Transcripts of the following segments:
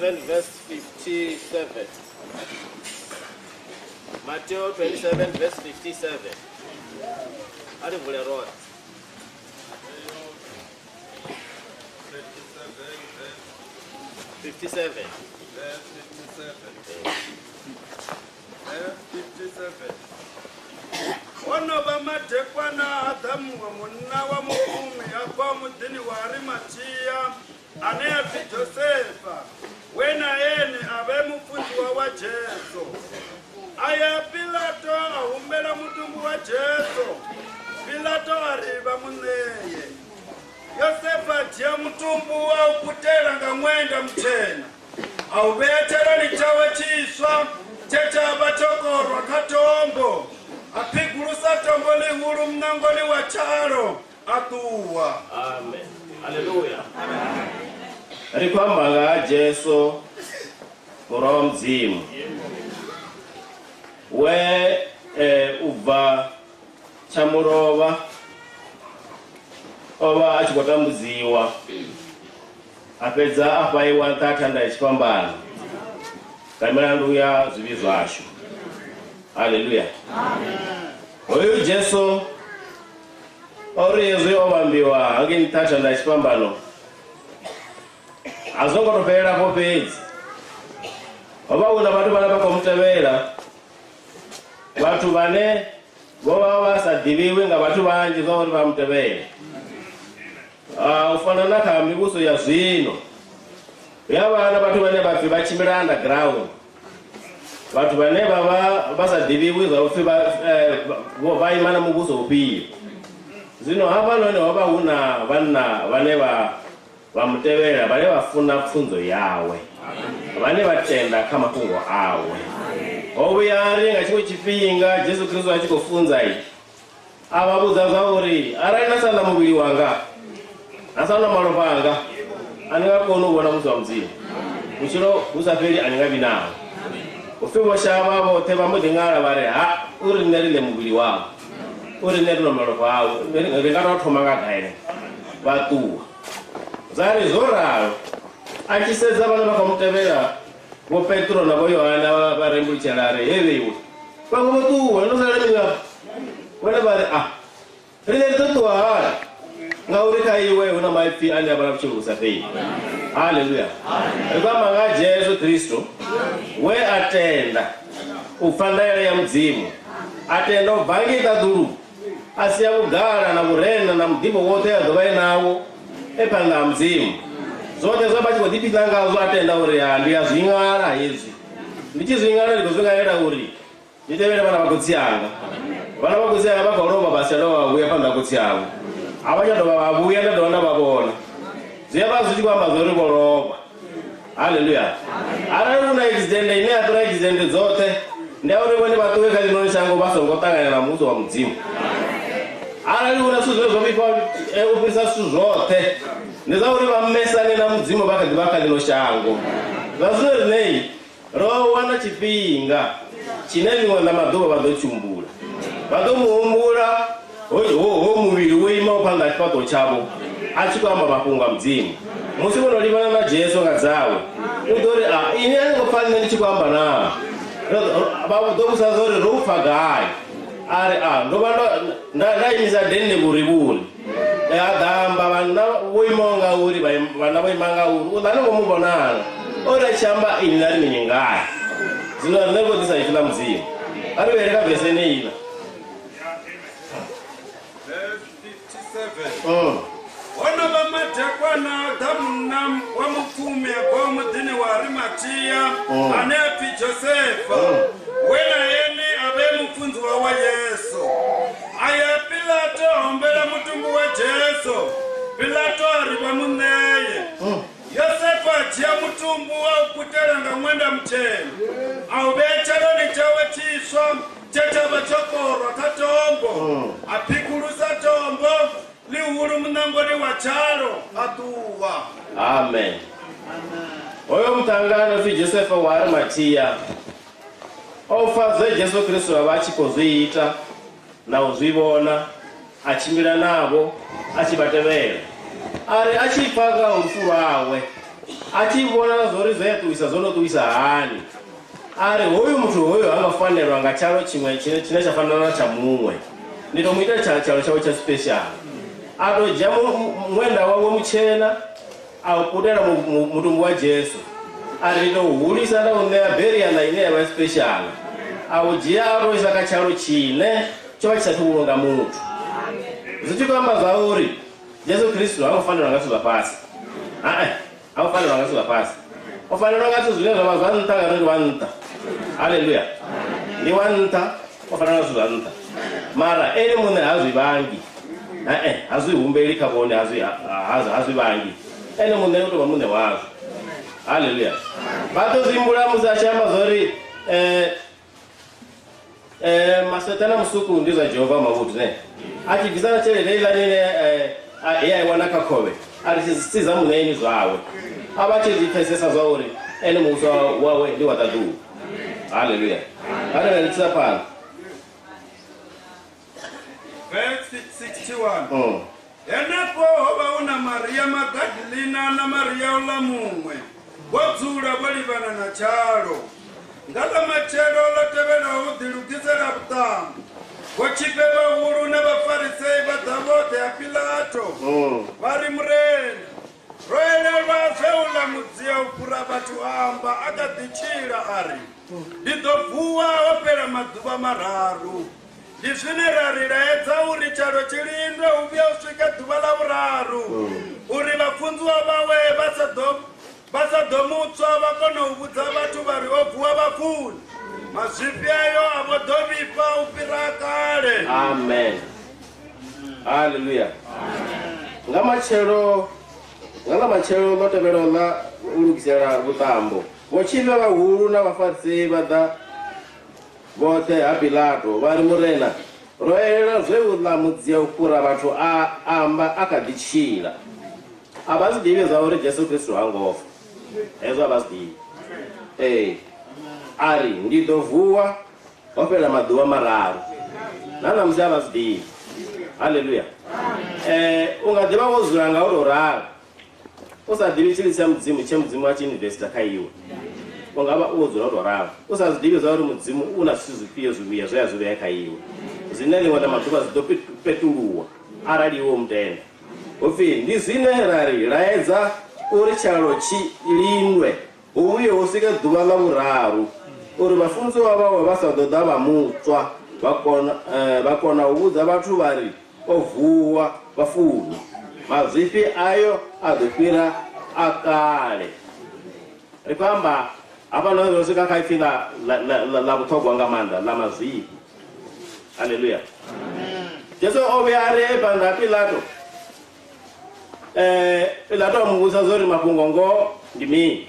27 verse 57. Mateo 27 verse 57. A ri vule roṱhe. 57. Verse 57. Verse 57. Ho no vha madekwana ha ḓa muṅwe munna wa mupfumi a bva muḓini wa Arimathia ane a pfi Josefa, we na ene a vhe mufunziwa wa Jesu. A ya Pilato a humbela mutumbu wa Jesu. Pilato a ri vha mu ṋee. Yosefa a dzhia mutumbu a u putela nga ṅwenda mutshena, a u vhea tshaloni tshawe tshiswa tshe tsha vha tsho korwa kha tombo, a phigulusa tombo ḽihulu muṋangoni wa tshalo, a ṱuwa. Amen. Haleluya. Ri khou amba nga ha Jesu murwa wa Mudzimu we eh, u bva tsha mulovha o vha a tshi khou tambudziwa a fhedza a fhaiwa nṱha ha thanda ya tshifhambano nga milandu ya zwivhi zwashu. Haleluya. Hoyu Jesu o ri hezwi o vhambiwa hangei nṱha ha thanda ya tshifhambano a zwo ngo to fhelela afho fhedzi. Ho vha hu na vhathu vhane vha khou mu tevhela, vhathu vhane vho vha vha sa ḓivhiwi nga vhathu vhanzhi zwa uri vha mu tevhela. U fana na kha mivhuso ya zwino, hu ya vha na vhathu vhane vha pfi vha tshimbila underground, vhathu vhane vha vha vha sa ḓivhiwi zwa upfi vha vha ima na muvhuso ufhio. Zwino hafhanoni ho vha hu na vhanna vhane vha vha mu tevhela, vhane vha funa pfunzo yawe, vhane vha tenda kha mafhungo awe. Ho vhuya ha ri nga tshiṅwe tshifhinga Jesu Kristo a tshi khou funza, a vha vhudza zwa uri arali na sa ḽa muvhili wanga na sa ḽa malofha anga a ni nga koni u vhona muvhuso wa Mudzimu, vhutshilo vhu sa fheli a ni nga vhi naho. Upfi vho shavha vhoṱhe vha mbo ḓi ṅala vha ri, Ha, u ri nṋe ri ḽe muvhili wau, u ri nṋe ri nwe malofha au, ri nga tou thoma nga gai? Vha ṱuwa. Zwa ri zwo ralo, a tshi sedza vhane vha khou mu tevhela, Vho Petro na Vho Yohana vha rembulutshela a ri, He vheiwe, vhaṅwe vho ṱuwa, no sala mini afha? Vhone vha ri, A riṋe ri ḓo ṱuwa hani? Ngauri kha iwe hu na maipfi ane a vha na vhutshilo vhu sa fheli. Haleluya! Ri khou amba nga ha Jesu Kristo we a tenda u pfa ndaela ya Mudzimu, a tenda u bva ngei ṱaḓulu, a sia vhugala na vhurena na muḓifho woṱhe a ḓo vha e nawo e phanḓa ha Mudzimu. Zwoṱhe zwa vha tshi khou ḓiphiṋa ngazwo a tenda uri ha ndi a zwi ṅala hezwi. Ndi tshi zwi ṅala ndi khou zwi ṅalela uri ndi tevhele vhana vha khotsi anga. Vhana vha khotsi anga vha khou lovha vha si tsha dovha vha vhuya phanḓa ha khotsi avho. A vha tsha dovha vha vhuya nda dovha nda vha vhona. Zwi a vha zwi tshi khou amba zwa uri vho lovha. Haleluya. Arali hu na accident ine ya fhira accident dzoṱhe, ndi ya uri vhone vha ṱuwe kha ḽino shango vha songo ṱangana na muvhuso wa Mudzimu. Arali hu na zwithu zwine zwo vhifha u fhirisa zwithu zwoṱhe, ndi zwa uri vha mesane na Mudzimu vha kha ḓi vha kha ḽino shango. Zwa zwino riṋe Ro wana tshifhinga tshine ḽiṅwe ḽa maḓuvha vha ḓo tshi humbula. Vha ḓo mu humbula ho, ho, ho muvhili wo imaho phanḓa ha tshifhaṱuwo tshavho, a tshi khou amba mafhungo a Mudzimu. Musi vho no livhana na Jesu nga dzawe, u ḓo ri, A inwi a ni ngo pfa nṋe ndi tshi khou amba naa? Vha ḓo vhudzisa zwa uri, Ro u pfa gai? A ri, A, ndo vha ndo, nda, nda imisa dennde vhurivhuri. A ḓa amba vhanna vho imaho nga uri, vhanna vho ima nga uri, uḽa ni ngo mu vhonana. O ri a tshi amba inwi na ri mini ngae. Zwino riṋe ri khou ḓisa ipfi ḽa Mudzimu. A ri vhuyele kha vese yeneiḽa. Verse 57. Ho no vha madekwana a ḓa munna wa mupfumi a bvaho muḓini wa Arimathia ane a pfi Josefa, we na ene a vhe mufunziwa wa Yesu. A ya Pilato a humbela mutumbu wa Jesu. Pilato a ri vha mu ṋee. Yosefa a dzhia mutumbu a u putela nga ṅwenda mutshena, a u vhea tshaloni tshawe tshiswa tshe tsha vha tsho korwa kha tombo, a phigulusa tombo ḽihulu muṋangoni wa tshalo, a ṱuwa. Amen. Hoyo muṱhannga a no pfi Josefa wa Arimathia o pfa zwe Jesu Kristo a vha a tshi khou zwi ita na u zwi vhona, a tshimbila navho a tshi vha tevhela. A ri a tshi pfa nga ha lufu lwawe, A tshi vhona na zwa uri zwe a ṱuwisa zwo no ṱuwisa hani, a ri, Hoyu muthu hoyu ha ngo fanelwa nga tshalo tshiṅwe tshine tshine tsha fana na tsha muṅwe. Ndi tou mu ita tsha tshalo tshawe tsha special. A tou dzhia ṅwenda wawe mutshena a u putela mutumbu wa Jesu. A ri, Ndi tou hulisa nda u ṋea beriana ine ya vha special. A u dzhia a tou isa kha tshalo tshine tsho vha tshi sa athu vhulunga muthu. Zwi tshi khou amba zwa uri Jesu Kristo ha ngo fanelwa nga zwithu zwa fhasi. Hae, ha ngo fanelwa nga zwithu zwa fhasi. O fanelwa nga zwithu zwine zwa vha zwa nṱha ngauri ndi wa nṱha. Haleluya. Ndi wa nṱha, o fanelwa nga zwithu zwa nṱha. Mara ene muṋe ha zwi vhangi. Hae, ha zwi humbeli kha vhone, ha zwi ha zwi vhangi. Ene muṋe u tou vha muṋe wazwo. Haleluya. Vha ḓo zwi humbula musi a tshi amba zwa uri eh Eh, maseṱa na musuku ndi zwa Jehova mavhuthu ne a tshi bvisa na tshelede heiḽani ine eh, ye a i wana kha khovhe a ri si za muṋeeni zwawe a vha tshi zwi pfesesa zwa uri ene muvhuso wawe ndi wa ṱaḓulu. Haleluya. Haleluya, ndi tsisa phanḓa. Verse 61. Henefho ho vha hu na Maria Magadalena na Maria uḽa muṅwe, vho dzula vho livhana na tshalo. Nga ḽa matshelo ḽo tevhelaho u ḓilugisela vhuṱambo, vhotshifhe vhahulu na Vhafarisei vha ḓa vhoṱhe ha Pilato, vha ri, Murena, ro elelwa zwe uḽa mudzia u fhura vhathu a amba a kha ḓi tshila a ri, Ndi ḓo vuwa ho fhela maḓuvha mararu. Ndi zwine ra ri laedza uri tshalo tshi lindwe u vhuya u swika ḓuvha ḽa vhuraru, uri vhafunziwa vhawe vha sa ḓo vha sa ḓo mu tswa vha kona u vhudza vhathu vha ri o vuwa vhafuni. Mazwifhi ayo a vho ḓo vhifha u fhira a kale. Amen. Haleluya. Nga matshelo nga ḽa matshelo ḽo tevhelaho ḽa u lugisela vhuṱambo, vhotshifhe vhahulu na Vhafarisei vha ḓa Vhoṱhe ha Pilato vha ri, Murena, ro elelwa zwe uḽa mudzia u fhura vhathu a amba a kha ḓi tshila. A vha zwi ḓivhi zwa uri Jesu Kristo ha ngo fa. Hezwo a vha zwi ḓivhi. Ee. A ri, Ndi ḓo vuwa ho fhela maḓuvha mararu. Na ṋamusi a vha zwi ḓivhi. Haleluya. U nga ḓi vha wo dzula nga u tou ralo. U sa ḓivhi tshilidzi tsha Mudzimu tshe Mudzimu a tshi investor kha iwe. U nga vha u dzula u tou ralo. U sa zwi ḓivhi zwa uri Mudzimu u na zwithu zwifhio zwivhuya zwe a zwi vhea kha iwe. Zwine ḽiṅwe ḽa maḓuvha zwi ḓo petuluwa arali iwe u mutenda. Hu pfi ndi zwine ra ri laedza uri tshalo tshi lindwe hu vhuye hu swike ḓuvha ḽa vhuraru, uri vhafunziwa vhawe vha sa ḓo ḓa vha mu tswa vha kona, vha kona u vhudza vhathu vha ri, O vuwa vhafuni. Mazwifhi ayo a ḓo fhira a kale. Ri khou amba hafhanoni ro swika kha ipfi ḽa, ḽa, ḽa, ḽa vhuṱhogwa nga maanḓa, ḽa mazwifhi. Haleluya. Jesu o vhuya a ri e phanḓa ha Pilato. Eh, Pilato a mu vhudza zwa uri mafhungo ngoho ndi mini.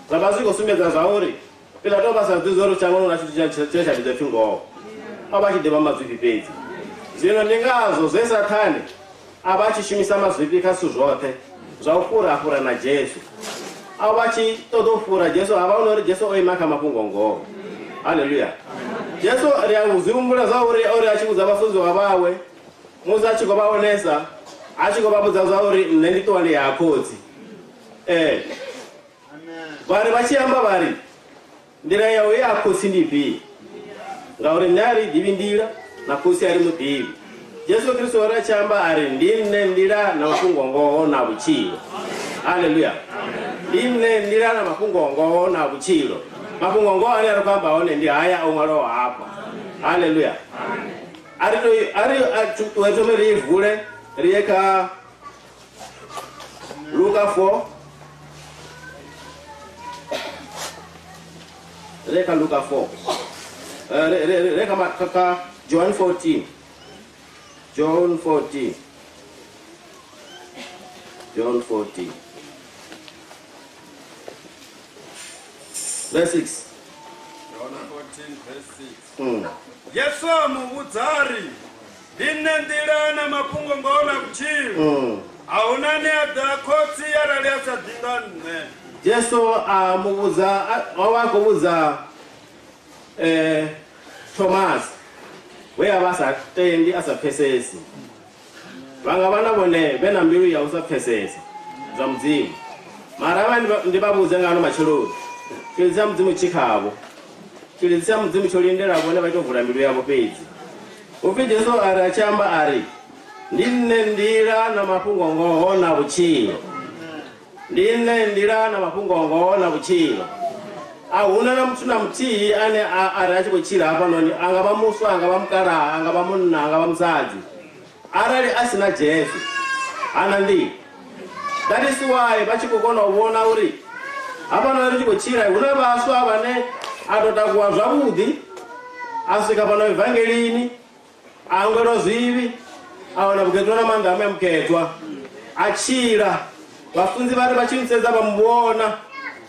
Zwa vha zwi khou sumbedza zwa uri Pilato o vha sa ḓivhi uri shangoni hu na tshithu tshine tsha vhidzwa pfi ngoho. O vha a tshi ḓivha mazwifhi fhedzi. Zwino ndi ngazwo zwe Sathane a vha a tshi shumisa mazwifhi kha zwithu zwoṱhe zwa u fhura-fhura na Jesu. A vha tshi ṱoḓa u fhura Jesu ha vha hu na uri Jesu o ima kha mafhungo ngoho. Haleluya. Jesu ri a zwi humbula zwa uri o ri a tshi vhudza vhafunziwa vhawe musi a tshi khou vha onesa a tshi khou vha vhudza zwa uri nṋe ndi ṱuwa ndi ya khotsi. Ee. Vha ri vha tshi amba vha ri, Nḓila ya u ya ha Khotsi ndi ifhio? Ngauri nṋe a ri ḓivhi nḓila, na Khotsi a ri mu ḓivhi. Jesu Kristo o ri a tshi amba a ri, Ndi nṋe nḓila na mafhungo-ngoho na vhutshilo. Haleluya! Ndi nṋe nḓila na mafhungo-ngoho na vhutshilo. Mafhungo-ngoho ane a ri khou amba hone ndi haya o ṅwalwaho hafha. Haleluya! A ri tou, a ri a ṱuwe thome ri i vule ri ye kha Luka 4 re kha Luka 4 re re re kha kha kha John 14 John 14 John 14 verse 6 John 14 verse 6 Yesu a mu vhudza a ri, Ndi nṋe nḓila na mafhungo ngoho na vhutshilo. A hu na ane a ḓa ha Khotsi arali a sa ḓi nga nṋe. Jesu a mu vhudza, o vha a khou vhudza eh, Thomasi we a vha a sa tendi a sa pfesesi. Vha nga vha na vhone vhe na mbilu ya u sa pfesesa zwa Mudzimu. Mara vha ndi vha vhudze nga ano matsheloni, tshilidzi tsha Mudzimu tshi khavho. Tshilidzi tsha Mudzimu tsho lindela vhone vha tshi tou vula mbilu yavho fhedzi. Hu pfi Jesu a ri a tshi amba a ri, Ndi nṋe nḓila na mafhungo-ngoho na vhutshilo. Ndi nṋe nḓila na mafhungo-ngoho na vhutshilo. A hu na na muthu na muthihi ane a, a ri a tshi khou tshila hafhanoni, a nga vha muswa, a nga vha mukalaha, a nga vha munna, a nga vha musadzi, arali a si na Jesu, ha na nḓila. That is why vha tshi khou kona u vhona uri hafhanoni ri tshi khou tshila hu na vhaswa vhane a tou takuwa zwavhuḓi a swika fhano evangelini a hangwelwa zwivhi a wana vhukhethwa na maanḓa a muya mukhethwa a tshila vhafunzi vha ri vha tshi musedza vha mu vhona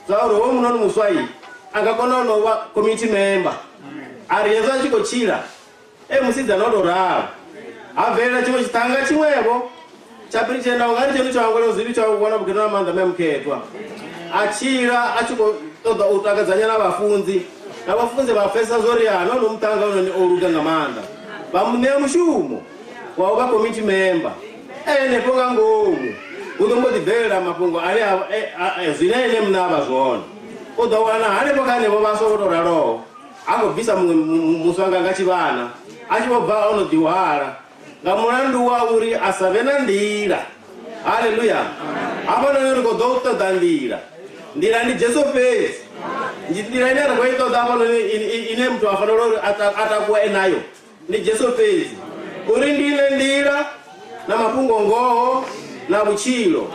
zwa uri hoyu munoni muswa i a nga kona no vha committee member a ri hezwo a tshi khou tshila e musidzana o tou ralo ha bvelela tshiṅwe tshiṱanga tshiṅwevho tsha pretenda u nga ri tshone tsho hangwelwa zwivhi tsha wana vhukhethwa na maanḓa muya mukhethwa a tshila a tshi khou ṱoḓa u takadzanya na vhafunzi na vhafunzi vha pfesesa zwo ri ha nahone muṱanga unoni o luga nga maanḓa vha mu ṋea mushumo wa u vha committee member e henefho nga ngomu hu ḓo mbo ḓi bvelela mafhungo ane zwine ene muṋe a vha zwone u ḓo wana hanefho kha henevho vhaswa vho tou raloho a khou bvisa muṅwe muswa nga tshivhana a tshi vho bva o no ḓihwala nga mulandu wa uri a sa vhe na nḓila haleluya hafhanoni ri khou ḓo u ṱoḓa nḓila nḓila ndi jesu fhedzi nḓila ine ri khou i ṱoḓa hafhanoni ine muthu a fanela uri a takuwa e nayo ndi jesu fhedzi uri ndi ine nḓila na mafhungo ngoho na vhutshilo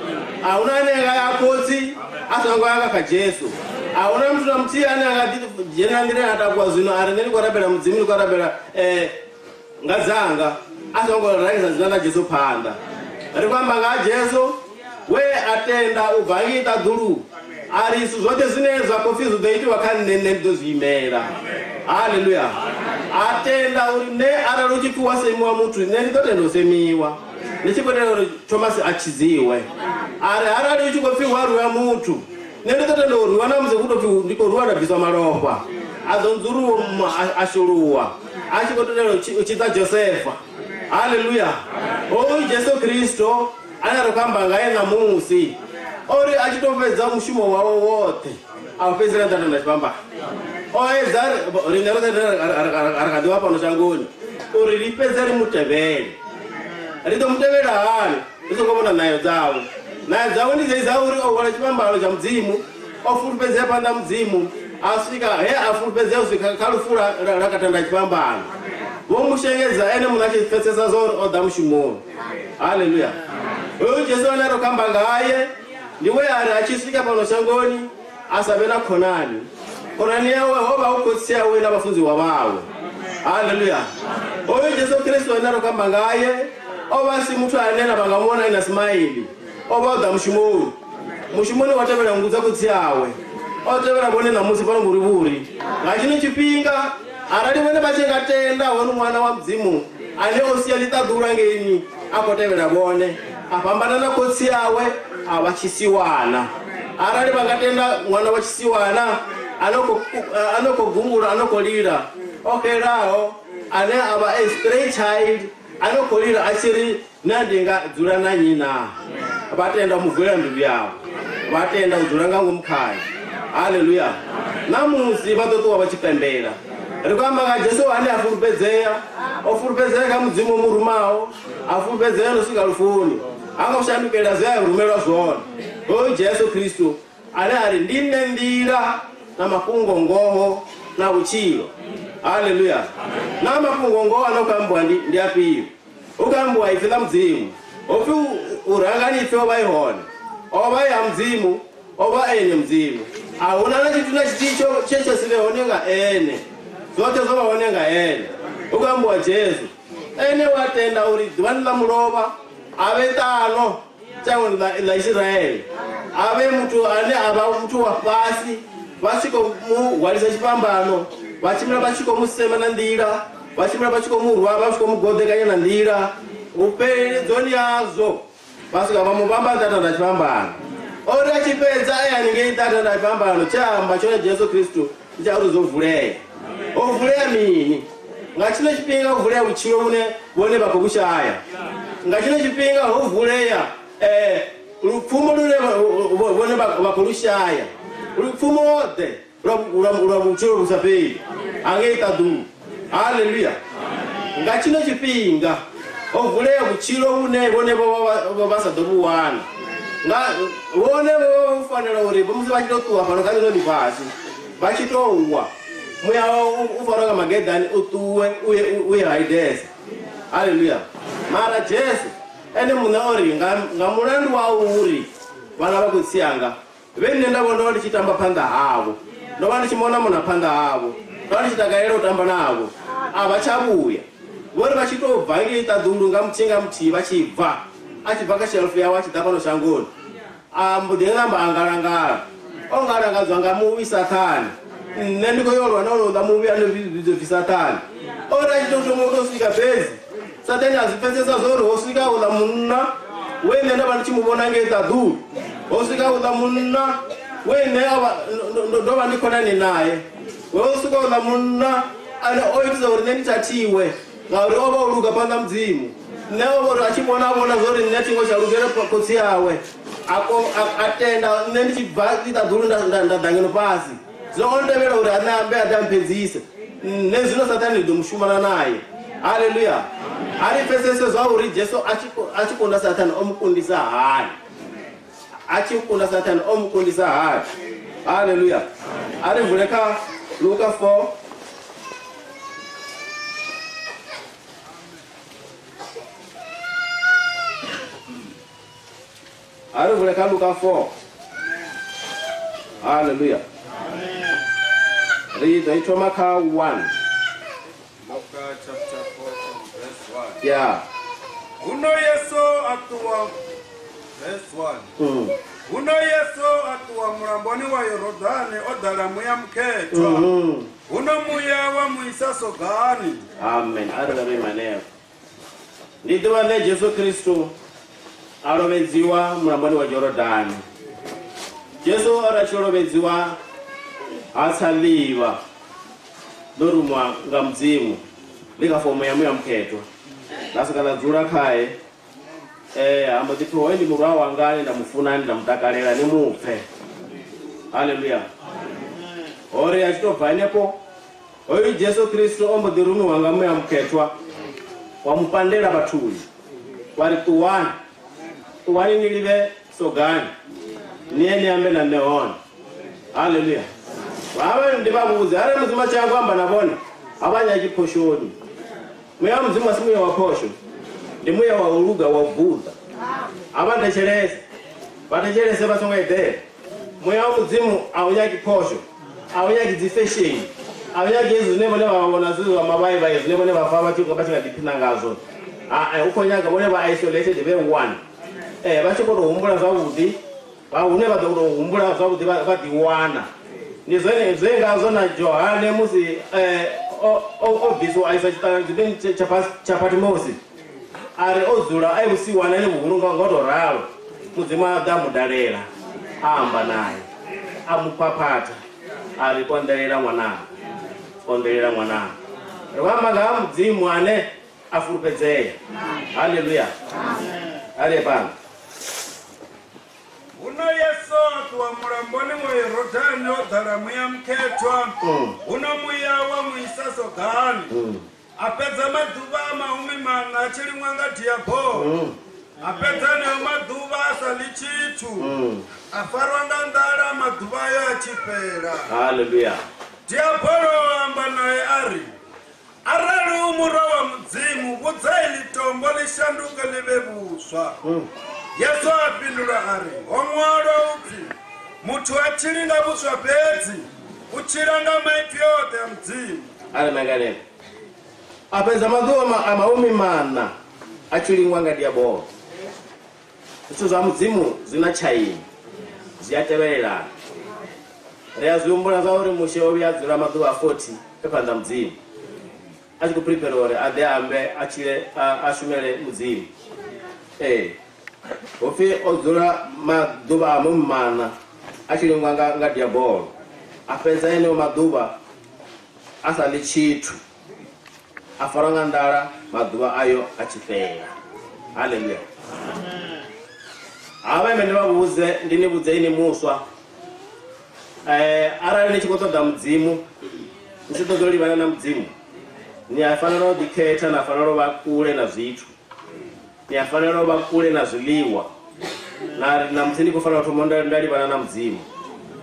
a huna ane nga ya khotsi a songo ya nga kha jesu a huna muthu na muthihi ane a nga dzhena nḓilani a takuwa zwino a ri nṋe ndi khou rabela mudzimu ndi khou rabela um nga dzanga a songo rangisa dzina ḽa jesu phanḓa ri khou amba nga ha jesu we a tenda u bva ngei ṱaḓulu a ri zwithu zwoṱhe zwine zwa khou pfi zwi ḓo itiwa kha nṋe nṋe ndi ḓo zwi imela haleluya a tenda uri nṋe arali hu tshi pfi wa semiwa muthu nṋe ndi ḓo tenda u semiwa ndi tshi khou itela uri thomasi a tshidziwe a ri arali hu tshi khou pfi wa rwiwa muthu nṋe ndi ḓo tenda u rwiwa na musi hu tou pfi ndi khou rwiwa nda bviswa malofha a ḓo nzuruwa a shuluwa a tshi khou tendela u tshidza josefa haleluya hoyu jesu kristo ane ri khou amba ngae ṋamusi o ri a tshi tou fhedza mushumo wawe woṱhe a u fhedzisela nḓa tenda tshifhambano o edza riṋe roṱhe ri kha ḓivha fhano shangoni uri ri fhedze ri mu tevhele ri ḓo mu tevhela hani ri songo vhona ṋayo dzawe ṋayo dzawe ndi dzei dza uri o hwala tshifhambano tsha mudzimu o fulufhedzea phanḓa mudzimu a swika he a fulufhedzea u swika kha lufu lwa katanda tshifhambano vho mu shengedza ene muṋe a tshi pfesesa zwa uri o ḓa mushumoni haleluya hoyu jesu ane ro khamba ngaye ndi we a ri a tshi swika fhano shangoni a sa vhe na khonani khonani yawe ho vha hu khotsi awe na vhafunziwa vhawe haleluya hoyu jesu kristo ane ro khamba ngaye o vha si muthu ane na vha nga muvhona e na simaili o vha o ḓa mushumoni mushumoni wa tevhela nngu dza khotsi awe o tevhela vhone ṋamusi fhano ngori vhuri nga tshino tshifhinga arali vhone vha tshi nga tenda hone ṅwana wa mudzimu ane o sia ḽiṱaḓulu angeini a khou tevhela vhone a fhambana na khotsi awe a vha tshisiwana arali vha nga tenda ṅwana wa tshisiwana a no khou gungula a no khou lila o xelaho ane a vha a stray child a no khou lila a tshi ri na ndi nga dzula na nnyi na vha tenda u mu vulela mbilu yavho vha tenda u dzula nga ngomu khayo haleluya ṋamusi vha ḓo ṱuwa vha tshi pembela ri khou amba nga jesu ane a fulufhedzea o fulufhedzea kha mudzimu o mu rumaho a fulufhedzea no swika lufuni ha ngo shandukela zwe a rumelwa zwone hoyu jesu kristu ane a ri ndi nṋe nḓila na mafhungo ngoho na vhutshilo haleluya na mafhungo ngoho a no khou ambiwa ndi afhio Hu khou ambiwa ipfi ḽa Mudzimu. Ho pfi u rangani ipfi o vha e hone. O vha e ha Mudzimu, o vha e ene Mudzimu. A hu na na tshithu na tshithihi tsho tshe tsha si vhe hone nga ene. Zwoṱhe zwo vha hone nga ene. Hu khou ambiwa Jesu. Ene we a tenda uri ḓuvhani ḽa mulovha a vhe ṱano shangoni ḽa Isiraele, a vhe muthu ane a vha muthu wa fhasi, vha tshi khou mu hwalisa tshifhambano, vha tshimbila vha tshi khou mu sema na nḓila, vha tshimbila vha tshi khou mu rwa, vha tshi khou mu goḓekanya na nḓila, vhufheledzoni hazwo vha swika vha mu vhamba nṱha thanda tshifhambano. O ri a tshi fhedza e haningei nṱha thanda tshifhambano, tshe a amba tshone Jesu Kristo ndi tsha uri zwo vulea. Ho vulea mini? Nga tshino tshifhinga ho vulea vhutshilo vhune vhone vha khou vhu shaya. Nga tshino tshifhinga ho vulea eh, Lupfumo lune vhone vha khou lu shaya, lupfumo-ḓe lwa vhutshilo vhu sa fheli hangei ṱaḓulu. Haleluya! Nga tshino tshifhinga ho vulea vhutshilo vhune vhone vho vha vha sa ḓo vhu wana. Nga vhone vho vha vho fanela uri musi vha tshi tou ṱuwa fhano kha ḽino ḽifhasi, vha tshi tou wa, muya wavho u farwe nga mageḓane u ṱuwe u ye u ye Haidese. Haleluya! Mara Jesu ene muṋe o ri, nga, nga mulandu wa uri vhana vha khotsi anga vhe nṋe nda vho ndo vha ndi tshi tamba phanḓa havho, ndo vha ndi tshi mona mona phanḓa havho, ndo vha ndi tshi takalela u tamba navho, a vha tsha vhuya. Vho ri vha tshi tou bva ngei ṱaḓulu nga muthihi nga muthihi vha tshi bva, a tshi bva kha shelf yawe a tshi ḓa fhano shangoni, a mbo ḓi namba a ngalangala. O ngalangadzwa nga muvhi Sathane. Nṋe ndi khou yo lwa na honouḽa muvhi ane vhidzwa pfi Sathane. O ri a tshi tou thoma u tou swika fhedzi, Sathane a zwi pfesesa zwa uri ho swika uḽa munna we nṋe nda vha ndi tshi mu vhona ngei ṱaḓulu. Ho swika uḽa munna we nṋe a vha ndo vha ndi khonani nae. Ho swika uḽa munna ane o itisa uri nṋe ndi thathiwe ngauri o vha o luga phanḓa Mudzimu. Nṋe o vha uri a tshi vhona a vhona zwa uri nṋe thi ngo tsha lugela khotsi awe. A, a, a tenda nṋe ndi tshi bva ḽiṱaḓulu nda, nda, nda ḓa ngeno fhasi. Zwino o ntevhela uri a ṋe ambe a ḓe a mphedzise. Nṋe zwino Sathane ndi ḓo mu shumana naye. Haleluya! A ri pfesese zwa uri Jesu a tshi a tshi kunda Sathane o mu kundisa hani. A tshi kunda Sathane o mu kundisa hani. Haleluya! A ri vule kha Luka 4. A ri vule kha Luka 4. Haleluya. Ri ḓo i thoma kha 1. Luka chapter 4 from verse 1. Yeah. Huno Yesu a ṱuwa verse 1. Huno Yesu a ṱuwa mulamboni wa Yorodane o ḓala Muya Mukhethwa. Huno Muya wa mu isa sogani. Amen. A ri vhe maneo. Ndi ḓuvha ḽe Jesu Kristo a lovhedziwa mulamboni wa Jorodani. Jesu o ri a tshi lovhedziwa ha tsa ḽiivha ḽo rumiwa nga Mudzimu ḽi kha fomo ya Muya Mukhethwa, ḽa swika ḽa dzula khae. Ha mbo ḓi pfi, Hoyu ndi murwa wanga ane nda mu funa, ane nda mu takalela, ni mu pfe. Haleluya! Ho ri a tshi tou bva henefho, Hoyu Jesu Kristo o mbo ḓi rumiwa nga Muya Mukhethwa wa mu pandela vhathuni, wa ri, Ṱuwani, ṱuwani ni livhe sogani, ni ye ni ambe na nṋe hone. Haleluya! Havha ndi vha vhudze, arali Mudzimu a tshi ya amba na vhone, a vha nyagi phoshoni. Muya wa Mudzimu a si muya wa phosho, ndi muya wa u luga, wa u vuḓa. A vha thetshelese, vha thetshelese vha songo eḓela. Muya wa Mudzimu a u nyagi phosho, a u nyagi dzi fesheni, a u nyagi hezwi zwine vhone vha vhona zwi zwa mavhaivhai zwine vhone vha pfa vha tshi vha tshi nga ḓiphina ngazwo. A u khou nyaga vhone vha isolated vhe one, vha tshi khou tou humbula zwavhuḓi, vha hune vha ḓo tou humbula zwavhuḓi vha vha ḓiwana. Ndi zwone zwe ngazwo na Johane musi o o bviswa a iswa tshiṱangadzimeni tsha Patmosi, A ri o dzula e vhusiwanani vhuhulu nga nga u tou ralo, Mudzimu a ḓa a mu dalela, a amba nae, a mu phaphatha, a ri, Konḓelela ṅwananga, konḓelela ṅwananga. Ri khou amba nga ha Mudzimu ane a fulufhedzea. Haleluya! A ri ye phanḓa. Huno Yesu a ṱuwa mulamboni wa Yorodane o ḓala Muya Mukhethwa, huno Muya wa mu isa sogani. A fhedza maḓuvha a 40 a tshi liṅwa nga diabolo. A fhedza eneo maḓuvha a sa ḽi tshithu. A farwa nga nḓala maḓuvha ayo a tshi fhela. Haleluya. Diabolo a amba nae a ri, Arali u murwa wa Mudzimu, vhudza iḽi tombo ḽi shanduke ḽi vhe vhuswa. Yesu a fhindula a ri, Ho ṅwalwa u pfi, Muthu ha tshili nga vhuswa fhedzi, u tshila nga maipfi oṱhe a Mudzimu. A ri manganelo. A fhedza maḓuvha a 40 a tshi lingwa nga diabolo. Zwithu zwa Mudzimu zwi na tshaini, zwi a tevhelelana. Ri a zwi humbula zwa uri Mushe o vhuya a dzula maḓuvha a 40 e phanḓa Mudzimu, a tshi khou prepare uri a ḓe a ambe, a tshile, a shumele Mudzimu. Ee. Hu pfi o dzula maḓuvha a maṋa a tshi lingwa nga, nga diabolo, a fhedza eneo maḓuvha a sa ḽi tshithu, a farwa nga nḓala maḓuvha ayo a tshi fhela. Haleluya! Havha ime ndi vha vhudze ndi ni vhudze ini muswa arali ni tshi khou ṱoḓa mudzimu ni tshi ṱoḓa u livhana na mudzimu ni a fanela u ḓikhetha na fanela u vha kule na zwithu ni a fanela u vha kule na zwiḽiwa na ri na musi ndi khou fanela u thoma nda livhana na mudzimu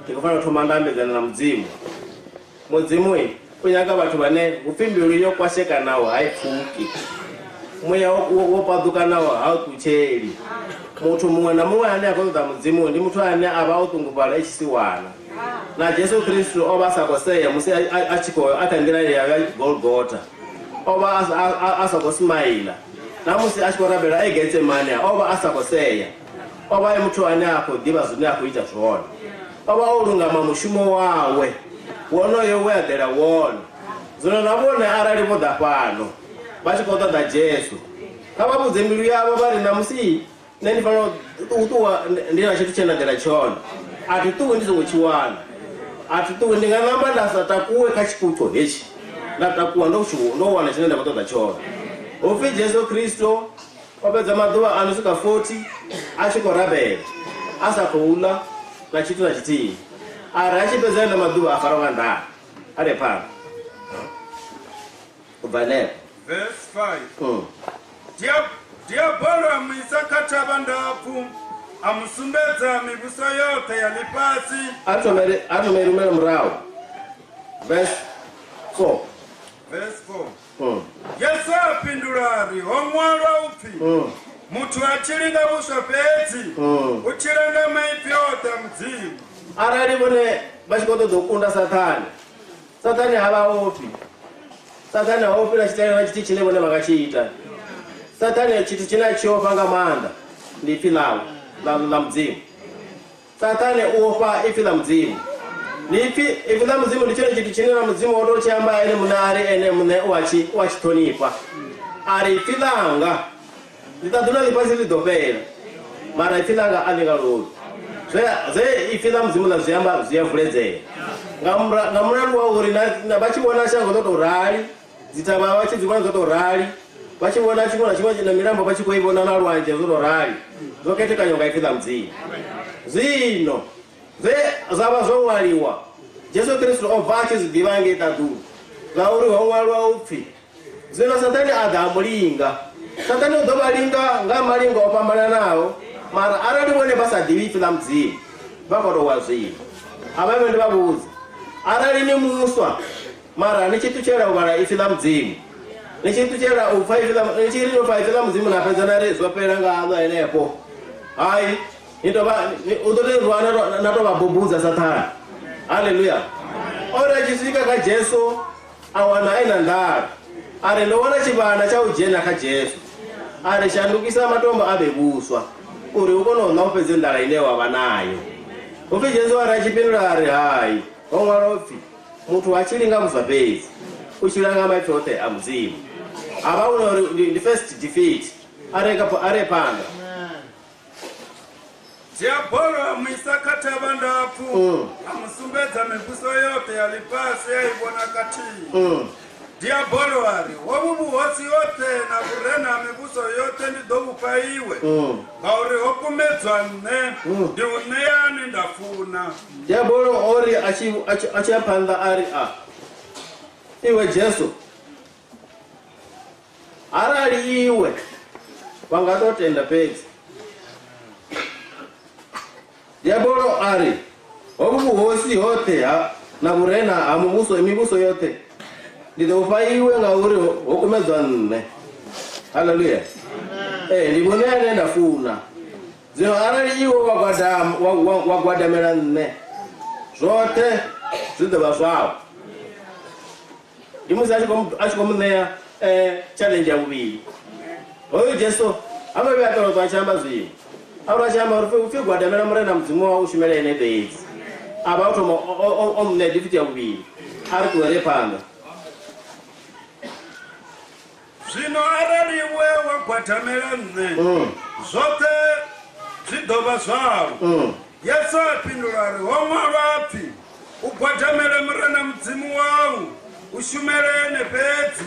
ndi khou fanela u thoma nda ambedzana na mudzimu mudzimu u nyaga vhathu vhane hupfi mbilu yo kwashekanaho ha i pfuki muya wo paḓukanaho ha u ṱutsheli muthu muṅwe na muṅwe ane a khou ṱoḓa mudzimu ndi muthu ane a vha o ṱungufhala e tshisiwana na jesu kristu o vha a sa khou sea musi a tshi khou a kha nḓila ya ya golgota o vha a sa khou smaila na musi a tshi khou rabela e getsemane o vha a sa khou sea o vha e muthu ane a khou ḓivha zwine a khou ita zwone o vha o lungama mushumo wawe wonoyo we a ḓela wone zwino na vhone arali vho ḓa fhano vha tshi khou ṱoḓa jesu kha vha vhudze mbilu yavho vha ri ṋamusi nṋe ndi fanela u ṱuwa ndi na tshithu tshe nda ḓela tshone a thi ṱuwi ndi songo tshi wana a thi ṱuwi ndi nga namba nda sa takuwe kha tshikuṱo hetshi nda takuwa ndo ndo wana tshine nda khou ṱoḓa tshone hupfi jesu kristo o fhedza maḓuvha a no swika 40 a tshi khou rabela a sa khou ḽa na tshithu na tshithihi a ri a tshi fhedza ena maḓuvha a farwa nga nḓala a re phanḓa u bva henefho Verse 5. Diabolo a mu isa kha thavha ndapfu a mu sumbedza mivhuso yoṱhe ya ḽifhasi a thome rumela murahu verse 4 Verse 4. Yesu a fhindula a ri ho ṅwalwa upfi muthu a tshili nga vhuswa fhedzi u tshila nga maipfi oṱhe a mudzimu arali vhone vha tshi khou ṱoḓa u kunda sathane sathane ha vha ofhi sathane ha ofhi na tshitaela na tshithihi tshine vhone vha nga tshi ita sathane tshithu tshine a tshi ofha nga maanḓa ndi ipfi ḽawe ḽa mudzimu sathane u ofha ipfi ḽa mudzimu ndi ipfi ipfi ḽa mudzimu ndi tshone tshithu tshine na mudzimu o tou tshi amba ene muṋe a ri ene muṋe u a tshi u a tshi ṱhonifha a ri ipfi ḽanga ḽiṱaḓulu na ḽifhasi ḽi ḓo fhela mara ipfi ḽanga a ḽi nga lovhi zwe zwe ipfi ḽa mudzimu ḽa zwi amba zwi a vuledzea nga mulandu wa uri vha tshi vhona shango ḽo tou rali dzithavha vha tshi dzi vhona dzo tou rali vha tshi vhona tshiṅwe na tshiṅwe na milambo vha tshi khou i vhona na lwanzhe zwo tou rali zwo khethekanywa nga ipfi ḽa mudzimu zwino zwe zwa vha zwo ṅwaliwa jesu kristu o bva a tshi zwi ḓivha ngei ṱaḓulu ngauri ho ṅwaliwa upfhi zwino sathane a ḓa a mu linga sathane u ḓo vha linga nga malingo o fhambananaho mara arali vhone vha sa ḓivhi ipfi ḽa mudzimu vha khou tou wa zwino a vha vhe ndi vha vhudze arali ni muswa mara ni tshi ṱutshela u vhala ipfi ḽa mudzimu ni tshi ṱutshela u pfa ipfi ḽa ni tshi ri u pfa ipfi ḽa mudzimu na fhedza na ri zwo fhela nga haṋu henefho hai ni tou vha u ḓo tou rwa na tou vha bubudza sathane haleluya o ri a tshi swika kha jesu a wana e na nḓala a ri ndo wana tshivhana tsha u dzhena kha jesu a ri shandukisa matombo a vhe vhuswa uri u kone u ḽa u fhedze nḓala ine wa vha nayo hupfi jesu a ri a tshi fhindula a ri hai ho ṅwalwa upfhi muthu ha tshili nga vhuswa fhedzi u tshila nga maipfi oṱhe a mudzimu a vha huna uri ndi first defeat a re a re phanḓa diabolo a mu isa kha thavha ndapfu a mu sumbedza mivhuso yoṱhe ya ḽifhasi a i vhona kathihi diabolo a ri hovhu vhuhosi hoṱhe na vhurena ha mivhuso yoṱhe ndi ḓo vhufha iwe ngauri ho kumedzwa nṋe ndi u ṋea ane nda funa diabolo o ri a tshi a tshi ya phanḓa a ri a iwe jesu arali iwe vha nga tou tenda fhedzi diabolo a ri hovhu vhuhosi hoṱhe ha na vhurena ha muvhuso mivhuso yoṱhe ndi ḓo fha iwe ngauri ho kumedzwa nṋe haleluya ee ndi vhone ane nda funa zwino arali iwe wa wa gwadamela nṋe zwoṱhe zwi ḓo vha zwau ndi musi a tshi khou mu ṋea challenge ya vhuvhili hoyu jesu ha nga vhuya a ṱolotwa a tshi amba zwiṅwe a uri a tshi amba uri upfi gwadamela murena mudzimu wawe u shumela ene fhedzi a vha o thoma o mu ṋea defeat ya vhuvhili a ri ṱuwe ri phanḓa zwino arali iwe wa gwadamela nṋe zwoṱhe zwi ḓo vha zwau yesu a fhindula ri ho ṅwalwa pfi u gwadamele murena mudzimu wau u shumele ene fhedzi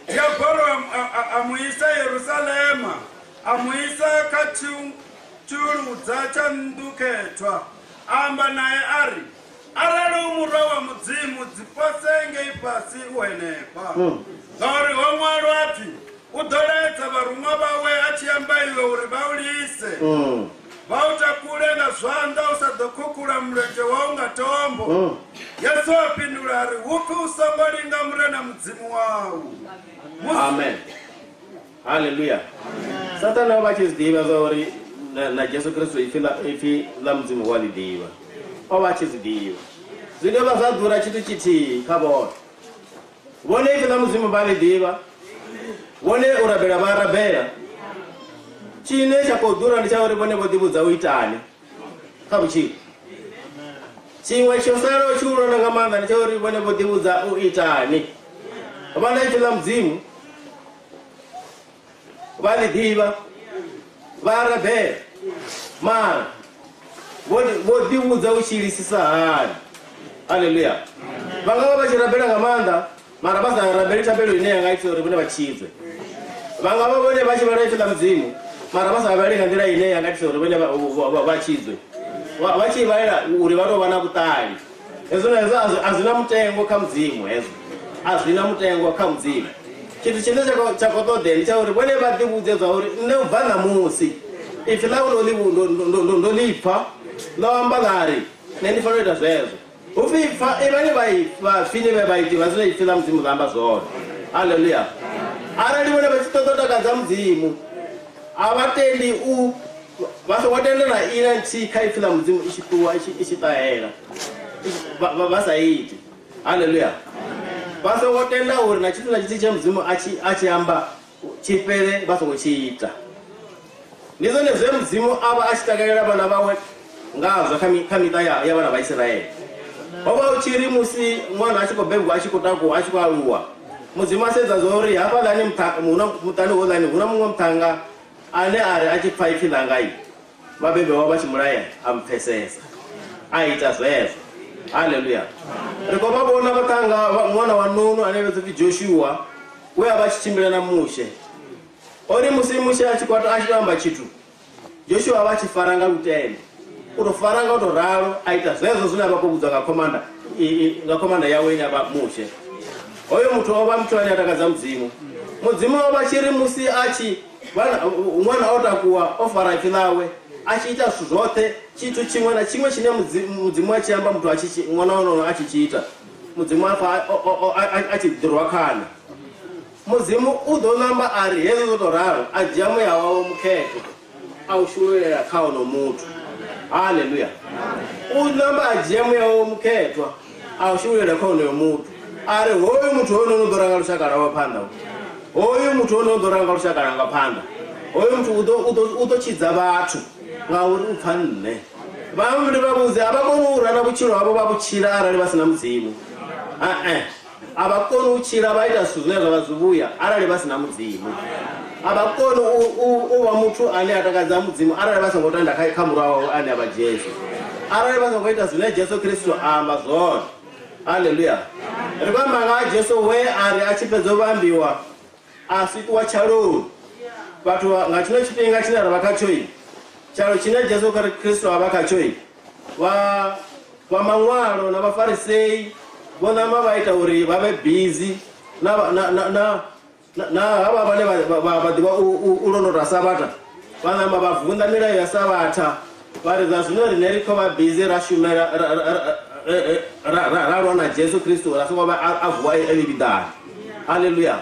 diabolo a mu isa yerusalema a mu isa kha tshiuludza tsha nnḓu khethwa, a amba nae a ri, Arali u murwa wa Mudzimu, ḓipose ngei fhasi u henefha, ngauri ho ṅwalwa ha pfi, U ḓo laedza vharuṅwa vhawe a tshi amba iwe uri vha u lise, vha u takule nga zwanḓa u sa ḓo khukhula mulenzhe wau nga tombo. Yesu a fhindula a ri, Hu pfi u songo linga Murena Mudzimu wau. Musi Amen. Haleluya. Sathane o vha tshi zwi ḓivha zwa uri na, na Jesu Kristo ipfi ḽa ipfi ḽa Mudzimu wa ḽi ḓivha. O vha a tshi zwi ḓivha. Zwi dovha zwa ḓura tshithu tshithihi kha vhone. Vhone ipfi ḽa Mudzimu vha ḽi ḓivha. Vhone u rabela vha rabela. Tshine tsha khou ḓura ndi tsha uri vhone vho ḓivhudza u itani kha vhutshilo. Tshiṅwe tsho salaho tshihulwane nga maanḓa ndi tsha uri vhone vho ḓivhudza u itani. Vha na ipfi ḽa Mudzimu. Vha ḽi ḓivha, vha a rabela, mara vho vho ḓivhudza u tshilisisa hani. Haleluya. Vha nga vha vha tshi rabela nga maanḓa, mara vha sa rabeli thabelo ine ya nga ita uri vhone vha tshidzwe. Vha nga vha vhone vha tshi vhala ipfi ḽa Mudzimu, mara vha sa vhali nga nḓila ine ya nga ita uri vhone vha tshidzwe. Vha tshi vhalela uri vha tou vha na vhuṱali. Hezwo na hezwo a zwi na mutengo kha Mudzimu hezwo. A zwi na mutengo kha Mudzimu. Tshithu tshine tsha khou ṱoḓea ndi tsha uri vhone vha ḓivhudze zwa uri nṋe u bva ṋamusi ipfi ḽau ndo ḽi pfa ḽo amba ḽa ri nṋe ndi fanela u ita zwezwo. Hu pfi pfa ivhani vhapfi ni vhe vhaiti vha zwine ipfi ḽa Mudzimu ḽa amba zwone. Haleluya. Arali vhone vha tshi ṱoḓa u takadza Mudzimu a vha tendi u Vha songo tenda na ina nthihi kha ipfi ḽa Mudzimu i tshi ṱuwa i tshi ṱahela vha sa iti. Haleluya. Vha songo tenda uri na tshithu na tshithihi tshe Mudzimu a tshi a tshi amba tshi fhele vha songo tshi ita. Ndi zwone zwe Mudzimu a vha a tshi takalela vhana vhawe ngazwo kha kha miṱa ya ya vhana vha Isiraele. Ho vha hu tshi ri musi ṅwana a tshi khou bebwa a tshi khou takuwa a tshi khou aluwa, Mudzimu a sedza zwa uri hafhaḽani muṱani houḽani hu na muṅwe muṱhannga Ane a ri a tshi pfa ipfi ḽanga, vhabebi vhawe vha tshi mu laya, a mpfesesa, a ita zwezwo. Haleluya! Ri khou vha vhona vhaṱhannga vha ṅwana wa Nunu ane a vhidzwa upfi Joshua, we a vha a tshi tshimbila na Mushe. O ri musi Mushe a tshi khou a tshi tou amba tshithu, Joshua a vha a tshi fara nga lutendo. U tou fara nga u tou ralo, a ita zwezwo zwine a vha khou vhudzwa nga khomanda, nga khomanda yawe ine ya vha Mushe. Hoyo muthu o vha muthu ane a takadza Mudzimu. Mudzimu o vha tshi ri musi a tshi ṅwana o takuwa o fara ipfi ḽawe, a tshi ita zwithu zwoṱhe, tshithu tshiṅwe na tshiṅwe tshine Mudzimu a tshi amba muthu a tshi ṅwana onoyo a tshi tshi ita, Mudzimu a pfa a tshi ḓirwa khana. Mudzimu u ḓo namba a ri hezwi zwo tou ralo, a dzhia muya wawe mukhethwa a u shululela kha ono muthu. Haleluya! U namba a dzhia muya wawe mukhethwa a u shululela kha onoyo muthu, a ri hoyu muthu hoyu u ḓo ranga lushaka lwawe phanḓa, hoyu muthu hoyu u ḓo ranga lushaka lwanga phanḓa, hoyu muthu u ḓo, u ḓo, u ḓo tshidza vhathu ngauri u pfa nṋe. Vhaṅwe ndi vha vhudze a vha koni u rana vhutshilo havho vha vhutshila arali vha si na Mudzimu. E-e. A vha koni u tshila vha ita zwithu zwine zwa vha zwivhuya arali vha si na Mudzimu. A vha koni u, u, u vha muthu ane a takadza Mudzimu arali vha songo tenda kha, kha Murwa wawe ane a vha Jesu. Arali vha songo ita zwine Jesu Kristo a amba zwone. Haleluya. Ri khou amba nga ha Jesu we a ri a tshi fhedza u vhambiwa a swiṱiwa tshaloni. Vhathu nga tshino tshifhinga tshine ra vha khatsho, tshalo tshine Jesu Kristo a vha khatsho, Vha vha maṅwalo na Vhafarisei vho ṋama vha ita uri vha vhe bizi na na na na na havha vhane vha vha vha ḓivha u londota Sabatha, vha ṋama vha vunḓa milayo ya Sabatha, vha ri zwa zwino riṋe ri khou vha bizi ra shumela ra ra ra lwa na Jesu Kristo ra songo vha a vuwa e vhiḓani. Haleluya!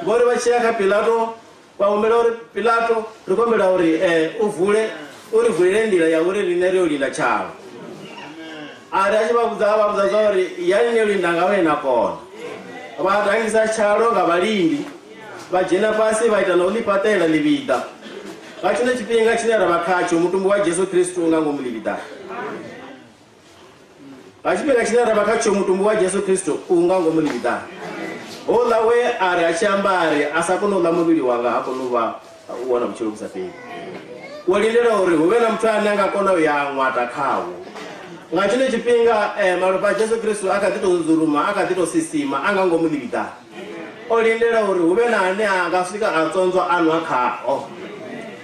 Vho ri vha tshi ya kha Pilato Vha humbela uri, Pilato, ri khou humbela uri u vule, u ri vulele nḓila ya uri riṋe ri yo linda tshalo. A ri a tshi vha vhudza, a vha vhudza zwa uri, Yani ni yo linda nga hune na kona. Vha rangisa tshalo nga vhalindi, vha dzhena fhasi vha ita na u ḽi fhaṱela ḽivhiḓa. Nga tshino tshifhinga tshine ra vha khatsho, mutumbu wa Jesu Kristo u nga ngomu ḽivhiḓani. Nga tshifhinga tshine ra vha khatsho, mutumbu wa Jesu Kristo u nga ngomu ḽivhiḓani. Houḽa we a ri a tshi amba a ri, A sa koni u ḽa muvhili wanga ha koni u vha u wana vhutshilo vhu sa fheli. Wo lindela uri hu vhe na muthu ane a nga kona u ya a ṅwata khawo. Nga tshino tshifhinga, malofha a Jesu Kristo a kha ḓi tou nzuluma, a kha ḓi tou sisima, a nga ngomu ḽivhiḓani. O lindela uri hu vhe na ane a nga swika a tzwonzwa a nwa khao.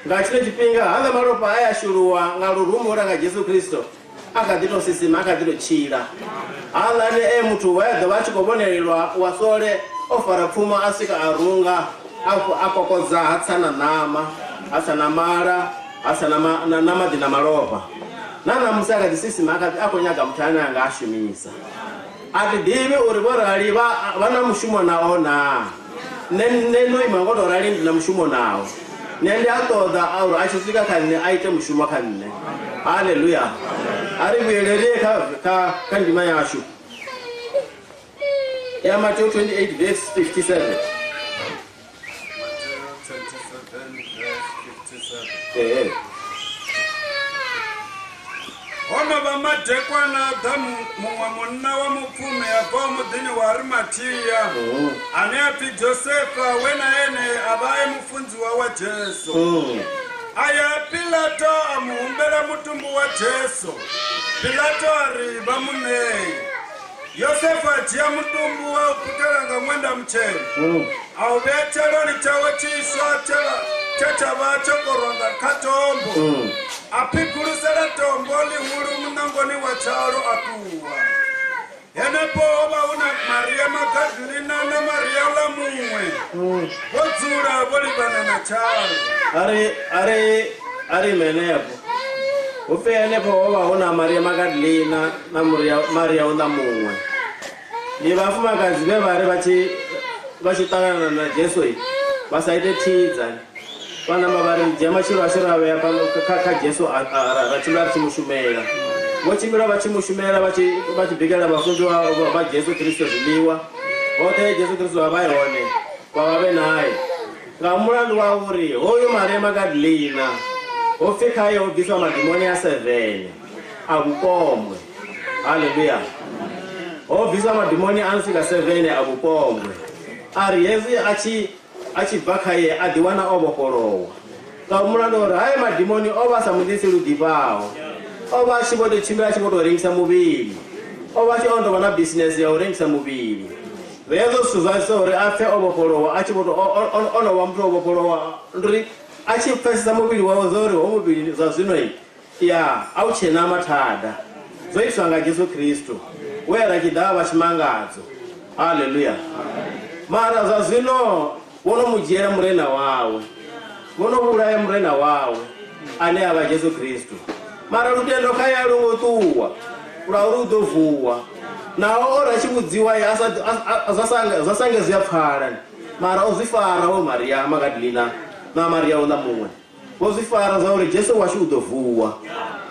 Nga tshino tshifhinga haḽa malofha a ya shuluwa nga lurumbu lwa nga Jesu Kristo a kha ḓi tou sisima, a kha ḓi tou tshila. Haḽani e muthu we a ḓo vha a tshi khou vhonelelwa wa sole o fara pfumo a swika a runga a kokodza ha tsa na ṋama, ha tsa na mala, ha tsa na, na, na maḓi na malofha. Na ṋamusi a kha ḓi sisima, a kha ḓi a khou nyaga muthu ane a nga a shumisa. A thi ḓivhi uri vho rali vha, vha na mushumo nao naa. Nṋe, nṋe ndo ima ngo tou rali ndi na mushumo nao. Nṋe ndi a ṱoḓa a uri a tshi swika kha nṋe a ite mushumo kha nṋe. Haleluya. A ri vhuyele ri ye kha, kha, kha ndima yashu ya Mateo 28 verse 57. Mateo 27 verse 57. Ee. Ho no vha madekwana a ḓa muṅwe munna wa mupfumi a bvaho muḓini wa Arimathia, ane a pfi Josefa, we na ene a vha e mufunziwa wa Jesu. A ya ha Pilato a mu humbela mutumbu wa Jesu. Pilato a ri vha mu ṋee. Yosefa a dzhia mutumbu wa u putela nga ṅwenda mutshena, a u vhea tshaloni tshawe tshiswa tshe tsha vha tsho korwa nga kha tombo, a phigulusela tombo ḽihulu muṋangoni wa tshalo a ṱuwa. Henefho ho vha hu na Maria Magadalena na Maria uḽa muṅwe, vho dzula vho livhana na tshalo. A ri ime henefho. Hu pfi henefho ho vha hu na Maria Magadalena na Maria uḽa muṅwe. Ndi vhafumakadzi vhe vha ri vha tshi vha tshi ṱangana na Jesu vha sa ite thidza vha namba vha ri dzhia matshilo ashu ra vhea kha kha Jesu ra tshimbila ri tshi mu shumela. Vho tshimbila vha tshi mu shumela vha tshi vha tshi bikela vhafunziwa vha Jesu Kristo zwiḽiwa. Hoṱhe Jesu Kristo a vha e hone vha vha vhe nae. Nga mulandu wa uri hoyu Maria Magadalena ho pfi khae ho bviswa madimoni a 7 a vhupombwe. Haleluya. Ho bviswa madimoni a no swika 7 a vhupombwe. A ri hezwi a tshi a tshi bva khae a ḓiwana o vhofholowa. Nga mulandu wa uri haya madimoni o vha a sa mu ḓisi lu ḓifhaho. O vha a tshi vho tou tshimbila a tshi vho tou rengisa muvhili. O vha a tshi o no tou vha na bisinese ya u rengisa muvhili. Hezwo zwithu zwa ita uri a pfe o vhofholowa a tshi vho tou o no vha muthu o vhofholowa ndi uri a tshi pfesesa muvhili wawe zwa uri ho muvhili zwa zwino ya a u tshena mathada zwo itiswa nga Jesu Kristo we ra tshi ḓa vha tshimangadzo. Haleluya. Mara zwa zwino vho no mu dzhiela murena wawe, vho no vhulaya murena wawe ane a vha Jesu Kristo. Mara lutendo khae a lwo ngo ṱuwa lwa uri u ḓo vuwa. Naho o ri a tshi vhudziwa zwa sange zwi a pfala, mara o zwi fara vho Maria Magadalena na Maria uḽa muṅwe. Vho zwi fara zwa uri Jesu washu u ḓo vuwa.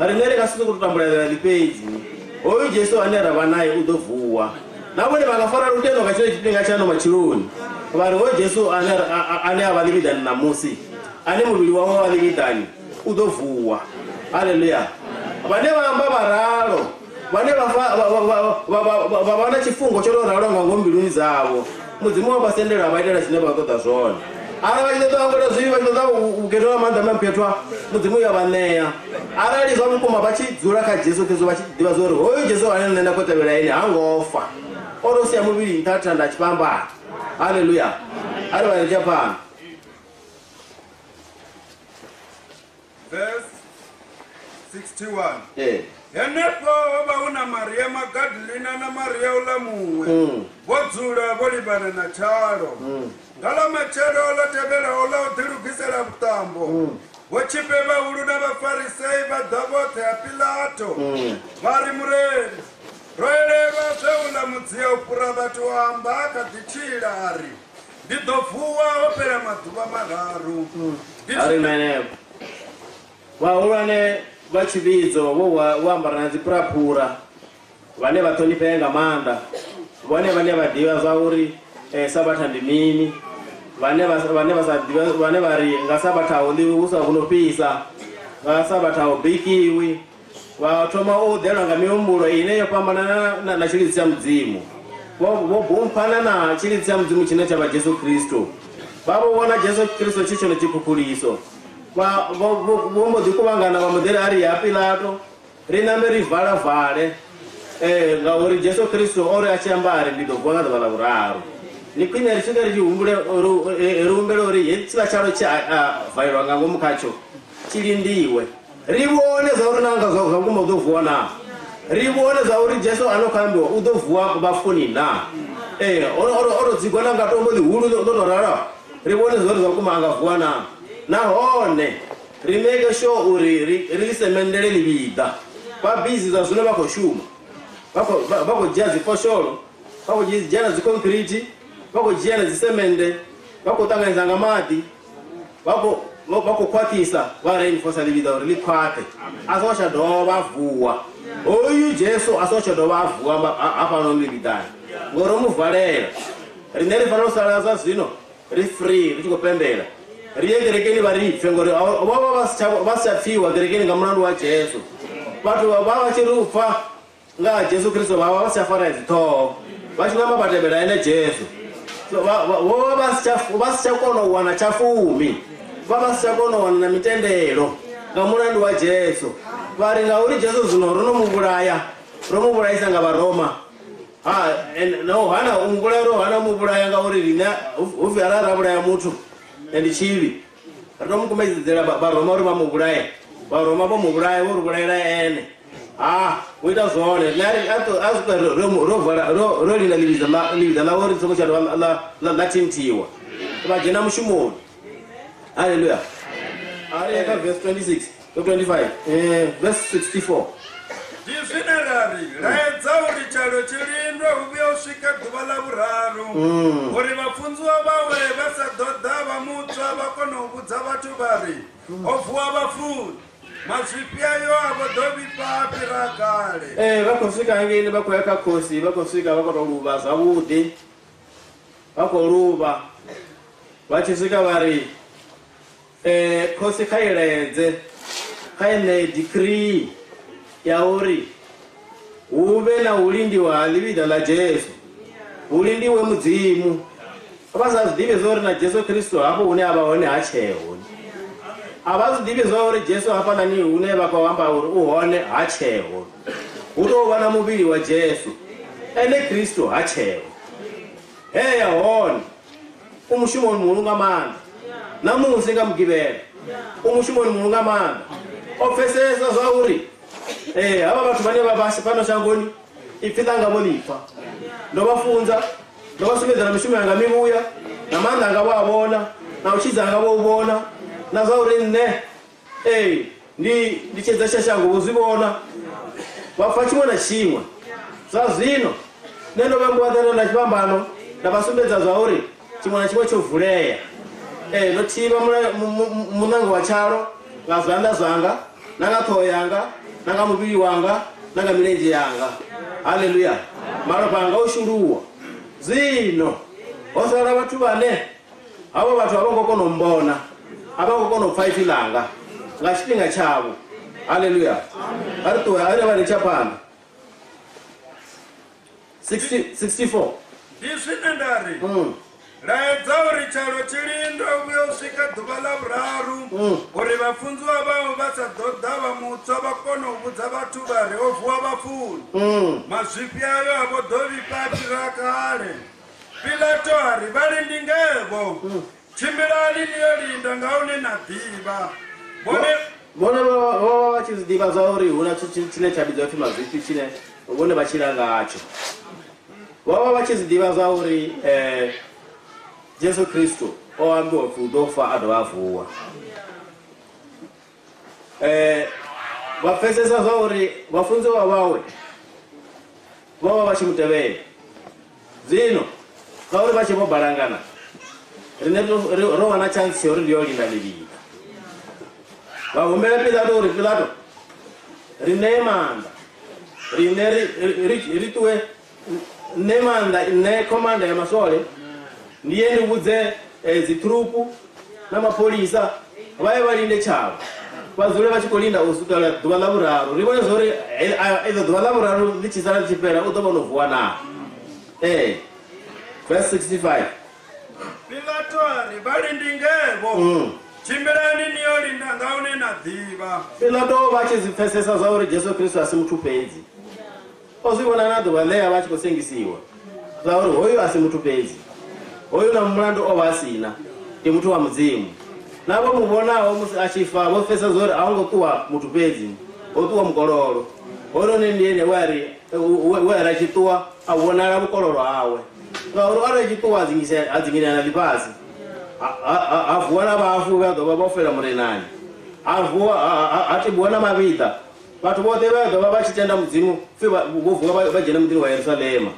Riṋe ri nga si sokou tambula ḽi fhedzi. Hoyu Jesu ane ra vha nae u ḓo vuwa. Na vhone vha nga fara lutendo nga tshino tshifhinga tsha ano matsheloni vha ri hoyu Jesu ane ane a vha ḽivhiḓani ṋamusi, ane muvhili wawe wa ḽivhiḓani, u ḓo vuwa. Haleluya! Vhane vha amba vha ralo, vhane vha fa, vha, vha, vha, vha, vha, vha vha na tshifungo tsho tou ralo nga ngomu mbiluni dzavho, Mudzimu wa vha sendela a vha itela zwine vha ṱoḓa zwone. Arali vha tshi ṱoḓa u hangwelwa zwivhi, vha tshi ṱoḓa u khethwa nga maanḓa a Mukhethwa, Mudzimu u a vha ṋea. Arali zwa vhukuma vha tshi dzula kha Jesu Kristo, vha tshi ḓivha zwa uri hoyu Jesu ane nṋe nda khou tevhela ene ha ngo fa, o tou sia muvhili nṱha ha thanda a tshifhambano. Haleluya! A ri vhale ri tshi ya phanḓa. Verse 61. Ee. Henefho ho vha hu na Maria Magadalena na Maria uḽa muṅwe, vho dzula vho livhana na tshalo. Nga ḽa matshelo ḽo tevhelaho ḽa u ḓilugisela vhuṱambo, vhotshifhe vhahulu na Vhafarisei vha ḓa vhoṱhe ha Pilato, vha ri, Murena, ro elelwa zwe uḽa mudzia u fhura vhathu a amba a kha ḓi tshila a ri, Ndi ḓo vuwa ho fhela maḓuvha mararu. Ndi A ri henefho. Vhahulwane vha tshivhidzo vho vho ambara na dziphuraphura, vhane vha ṱhonifhea nga maanḓa, vhone vhane vha ḓivha zwa uri eh, sabatha ndi mini, vhane vha vhane vha sa ḓivha vhane vha ri nga sabatha hu ḽiwi hu sa hu no fhisa, nga sabatha hu bikiwi, Vha thoma u ḓelwa nga mihumbulo ine yo fhambana na, na, na tshilidzi tsha Mudzimu. Vho, vho bumphana na tshilidzi tsha Mudzimu tshine tsha vha Jesu Kristo. Vha vho vhona Jesu Kristo tshi tshone tshikhukhulisa. Vha, vho, vho, vho mbo ḓi kuvhangana vha mbo ḓi ri, A ri ye ha Pilato, ri nambe ri vala-vale, eh, ngauri Jesu Kristo o ri a tshi amba a ri, Ndi ḓo vuwa nga ḓuvha ḽa vhuraru. Ndi khwine ri swike ri tshi humbule ri humbele uri hetshiḽa tshalo tshe a valelwa nga ngomu khatsho tshi lindiwe. Ri vhone zwa uri na nga zwa vhukuma u ḓo vuwa naa. Ri vhone zwa uri Jesu a no khou ambiwa u ḓo vuwa vhafuni naa. Ee, o o dzigwa na nga tombo ḽihulu ḽo tou ralo. Ri vhone zwa uri zwa vhukuma a nga vuwa naa. Nahone ri make sure uri ri ri semendele ḽivhiḓa. Vha bizi zwa zwino vha khou shuma. Vha khou dzhia dzifosholo, vha khou dzhia na dzikhonkhirithi, vha khou dzhia na dzisemende, vha khou ṱanganyisa nga maḓi, vha khou khwaṱhisa vha reinforce ḽivhiḓa uri ḽi khwaṱhe. A songo tsha dovha a vuwa. Hoyu Jesu a songo tsha dovha a vuwa hafhanoni ḽivhiḓani ngori ro mu valela. Riṋe ri fanela u sala zwa zwino ri free ri tshi khou pembela. Ri ye kerekeni vha ri pfe ngori vho vha vha si tsha pfiwa kerekeni nga mulandu wa Jesu. Vhathu vha vha tshi ri u pfa nga ha Jesu Kristo vha vha vha si tsha fara dziṱhoho vha tshi namba vha tevhela ene Jesu. So vho vha vha si tsha kona u wana tshafumi, vha vha si tsha kona u wana na mitendelo nga mulandu wa Jesu. Vha ri ngauri Jesu zwino ro no mu vhulaya, ro mu vhulayisa nga Vharoma. Ha, na u hana u mu vhulaya, ro hana u mu vhulaya ngauri riṋe hu pfi arali ra vhulaya muthu ndi tshivhi. Ri to mu kumedzedzela Vharoma uri vha mu vhulaye. Vharoma vho mu vhulaya, vho ri vhulayela ene. Ha, u ita zwone. Riṋe a ri ro vala ro linda ḽivhiḓa ḽawe uri ḽi songo tsha dovha ḽa thinthiwa. Vha dzhena mushumoni. Haleluya. A ri ye kha verse 26 to 25, verse 64. Ndi zwine ra ri, Laedza uri tshalo tshi lindwe hu vhuye u swike ḓuvha ḽa vhuraru, uri vhafunziwa vhawe vha sa ḓo ḓa vha mu tswa vha kona u vhudza vhathu vha ri, O vuwa vhafuni. Mazwifhi ayo a vho ḓo vhifha a fhira a kale. Ee, vha khou swika hangeini vha khou ya kha khosi, vha khou swika vha khou tou luvha zwavhuḓi. Vha khou luvha vha tshi swika vha ri, Ee, khosi kha i laedze, kha i ṋee decree ya uri hu vhe na u lindiwa ha ḽivhiḓa ḽa Jesu, hu lindiwe Mudzimu. Vha sa zwi ḓivhi zwa uri na Jesu Kristo hafho hune a vha hone ha tsheho. A vha zwi ḓivhi zwa uri Jesu hafhaḽani hune vha khou amba uri u hone ha tsheho. Hu tou vha na muvhili wa Jesu, ene Kristo ha tsheho. He ya hone u mushumoni muhulu nga maanḓa. Ṋamusi nga Mugivhela u mushumoni muhulu nga maanḓa. O pfesesa zwa uri ee havha vhathu vhane vha vha fhano shangoni ipfi ḽanga vho ḽi pfa. Ndo vha funza, ndo vha sumbedza na mishumo yanga mivhuya, na maanḓa anga vho a vhona, na u tshidza hanga vho u vhona, na zwa uri nṋe ee ndi ndi tshedza tsha shango vho zwi vhona. Vha pfa tshiṅwe na tshiṅwe. Zwa zwino nṋe ndo vhembiwa ḓana ḽa tshifhambano nda vha sumbedza zwa uri tshiṅwe na tshiṅwe tsho vulea. Ee, ndo thivha muṋango wa tshalo nga zwanḓa zwanga na nga ṱhoho yanga na nga muvhili wanga na nga milenzhe yanga. Haleluya! Malofha anga o shuluwa. Zwino ho sala vhathu vhane havho vhathu a vho ngo kona u mbona, a vho ngo kona u pfa ipfi ḽanga nga tshifhinga tshavho. Haleluya! A ri ṱuwe, a ri vha litsha phanḓa. 60, 64. Ndi zwine nda ri, Laedza uri tshalo tshi lindwe u vhuya u swika ḓuvha ḽa vhuraru, uri vhafunziwa vhawe vha sa ḓo ḓa vha mu tswa vha kona u vhudza vhathu vha ri, O vuwa vhafuni. Mazwifhi ayo a vho ḓo vhifha a fhira kale. Pilato a ri, Vha lindi ngevho. Tshimbilani ni yo linda nga hune na ḓivha. Vhone Vhone vho vha vha tshi zwi ḓivha zwa uri hu na tshithu tshine tsha vhidzwa pfhi mazwifhi tshine vhone vha tshila ngatsho. Vho vha vha tshi zwi ḓivha zwa uri Jesu Kristo o ambiwa pfhi u ḓo fa a dovha a vuwa. Vha pfesesa zwa uri vhafunziwa vhawe vho vha vha tshi mu tevhela. Zwino ngauri vha tshi vho balangana, riṋe ro wana chance ya uri ndi yo linda ḽivhiḓa. Vha humbela Pilato uri, Pilato, ri ṋee maanḓa, riṋe ri ṱuwe, nṋe maanḓa, nṋe khomanda ya maswole, ndi ye ndi vhudze dziṱhurupu na mapholisa vha ye vha linde tshavho, vha dzule vha tshi khou linda u swikela ḓuvha ḽa vhuraru, ri vhone zwa uri eḽo ḓuvha ḽa vhuraru ḽi tshi sala ḽi tshi fhela u ḓo vha o no vuwa naa. Ee. Verse 65. Pilato a ri, Vha lindi ngevho, tshimbilani ni yo linda nga hune na ḓivha. Pilato o vha a tshi zwi pfesesa zwa uri Jesu Kristo a si muthu fhedzi. O zwi vhona na ḓuvha ḽe a vha a tshi khou sengisiwa, zwa uri hoyu a si muthu fhedzi. Hoyu na mulandu o vha a si na, ndi muthu wa Mudzimu. Na vho mu vhonaho musi a tshi fa vho pfesesa zwa uri a ho ngo ṱuwa muthu fhedzi, ho ṱuwa mukololo. Hoyunoni ndi ene we a ri, we a ri a tshi ṱuwa a vhonala vhukololo hawe. Ngauri o ri a tshi ṱuwa a dzingisa, ha dzinginyea na ḽifhasi, ha, ha, ha vuwa na vhafu vhe a ḓo vha vho fela Murenani, ha vuwa, ha, ha, ha tibiwa na mavhiḓa. Vhathu vhoṱhe vhe vha ḓo vha vha tshi tenda Mudzimu pfi vha, vho vuwa vha, vha dzhena muḓini wa Yerusalema.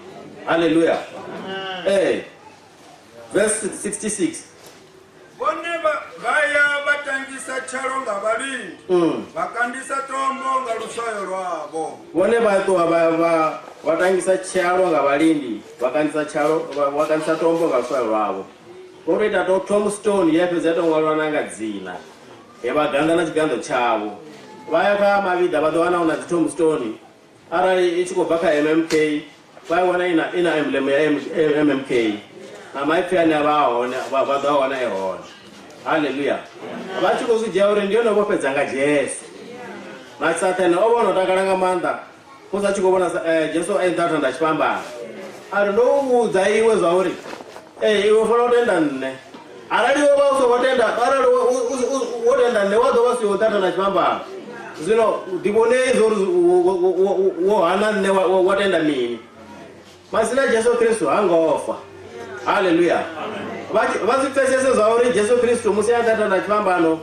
Haleluya! Ee. Verse 66. Vhone vha, vha ya vha tangisa tshalo nga vhalindi, vha kandisa tombo nga luswayo lwavho. Vhone vha ṱuwa vha, vha, vha tangisa tshalo nga vhalindi, vha kandisa tshalo, vha, vha kandisa tombo nga luswayo lwavho. Vho tou ita to tombstone ye ya fhedza ya tou ṅwalwa na nga dzina. He vha ganda na tshiganḓo tshavho. Vha ya kha mavhiḓa vha ḓo wana hu na dzi tombstone. Arali i tshi khou bva kha MMK vha i wana ina ina emblem ya MMK. Na maipfi ane a vha a hone vha vha ḓo a wana e hone. Haleluya. Vha tshi khou zwi dzhia uri ndi yone vho fhedza nga Jesu. Na Sathane o vha o no takala nga maanḓa musi a tshi khou vhona eh, Jesu e nṱha ha thanda tshifhambano. A ri ndo u vhudza iwe zwa uri ee iwe u fanela u tenda nṋe. Arali wo vha u songo tenda arali wo tenda nṋe wa ḓo vha siho nṱha thanda tshifhambano. Zwino ḓivhonei zwa uri wo hana nṋe wa tenda mini. Masina Jesu Kristo ha ngo fa. Haleluya. Vha zwi pfesese zwa uri Jesu Kristo musi a nṱha thanda tshifhambano,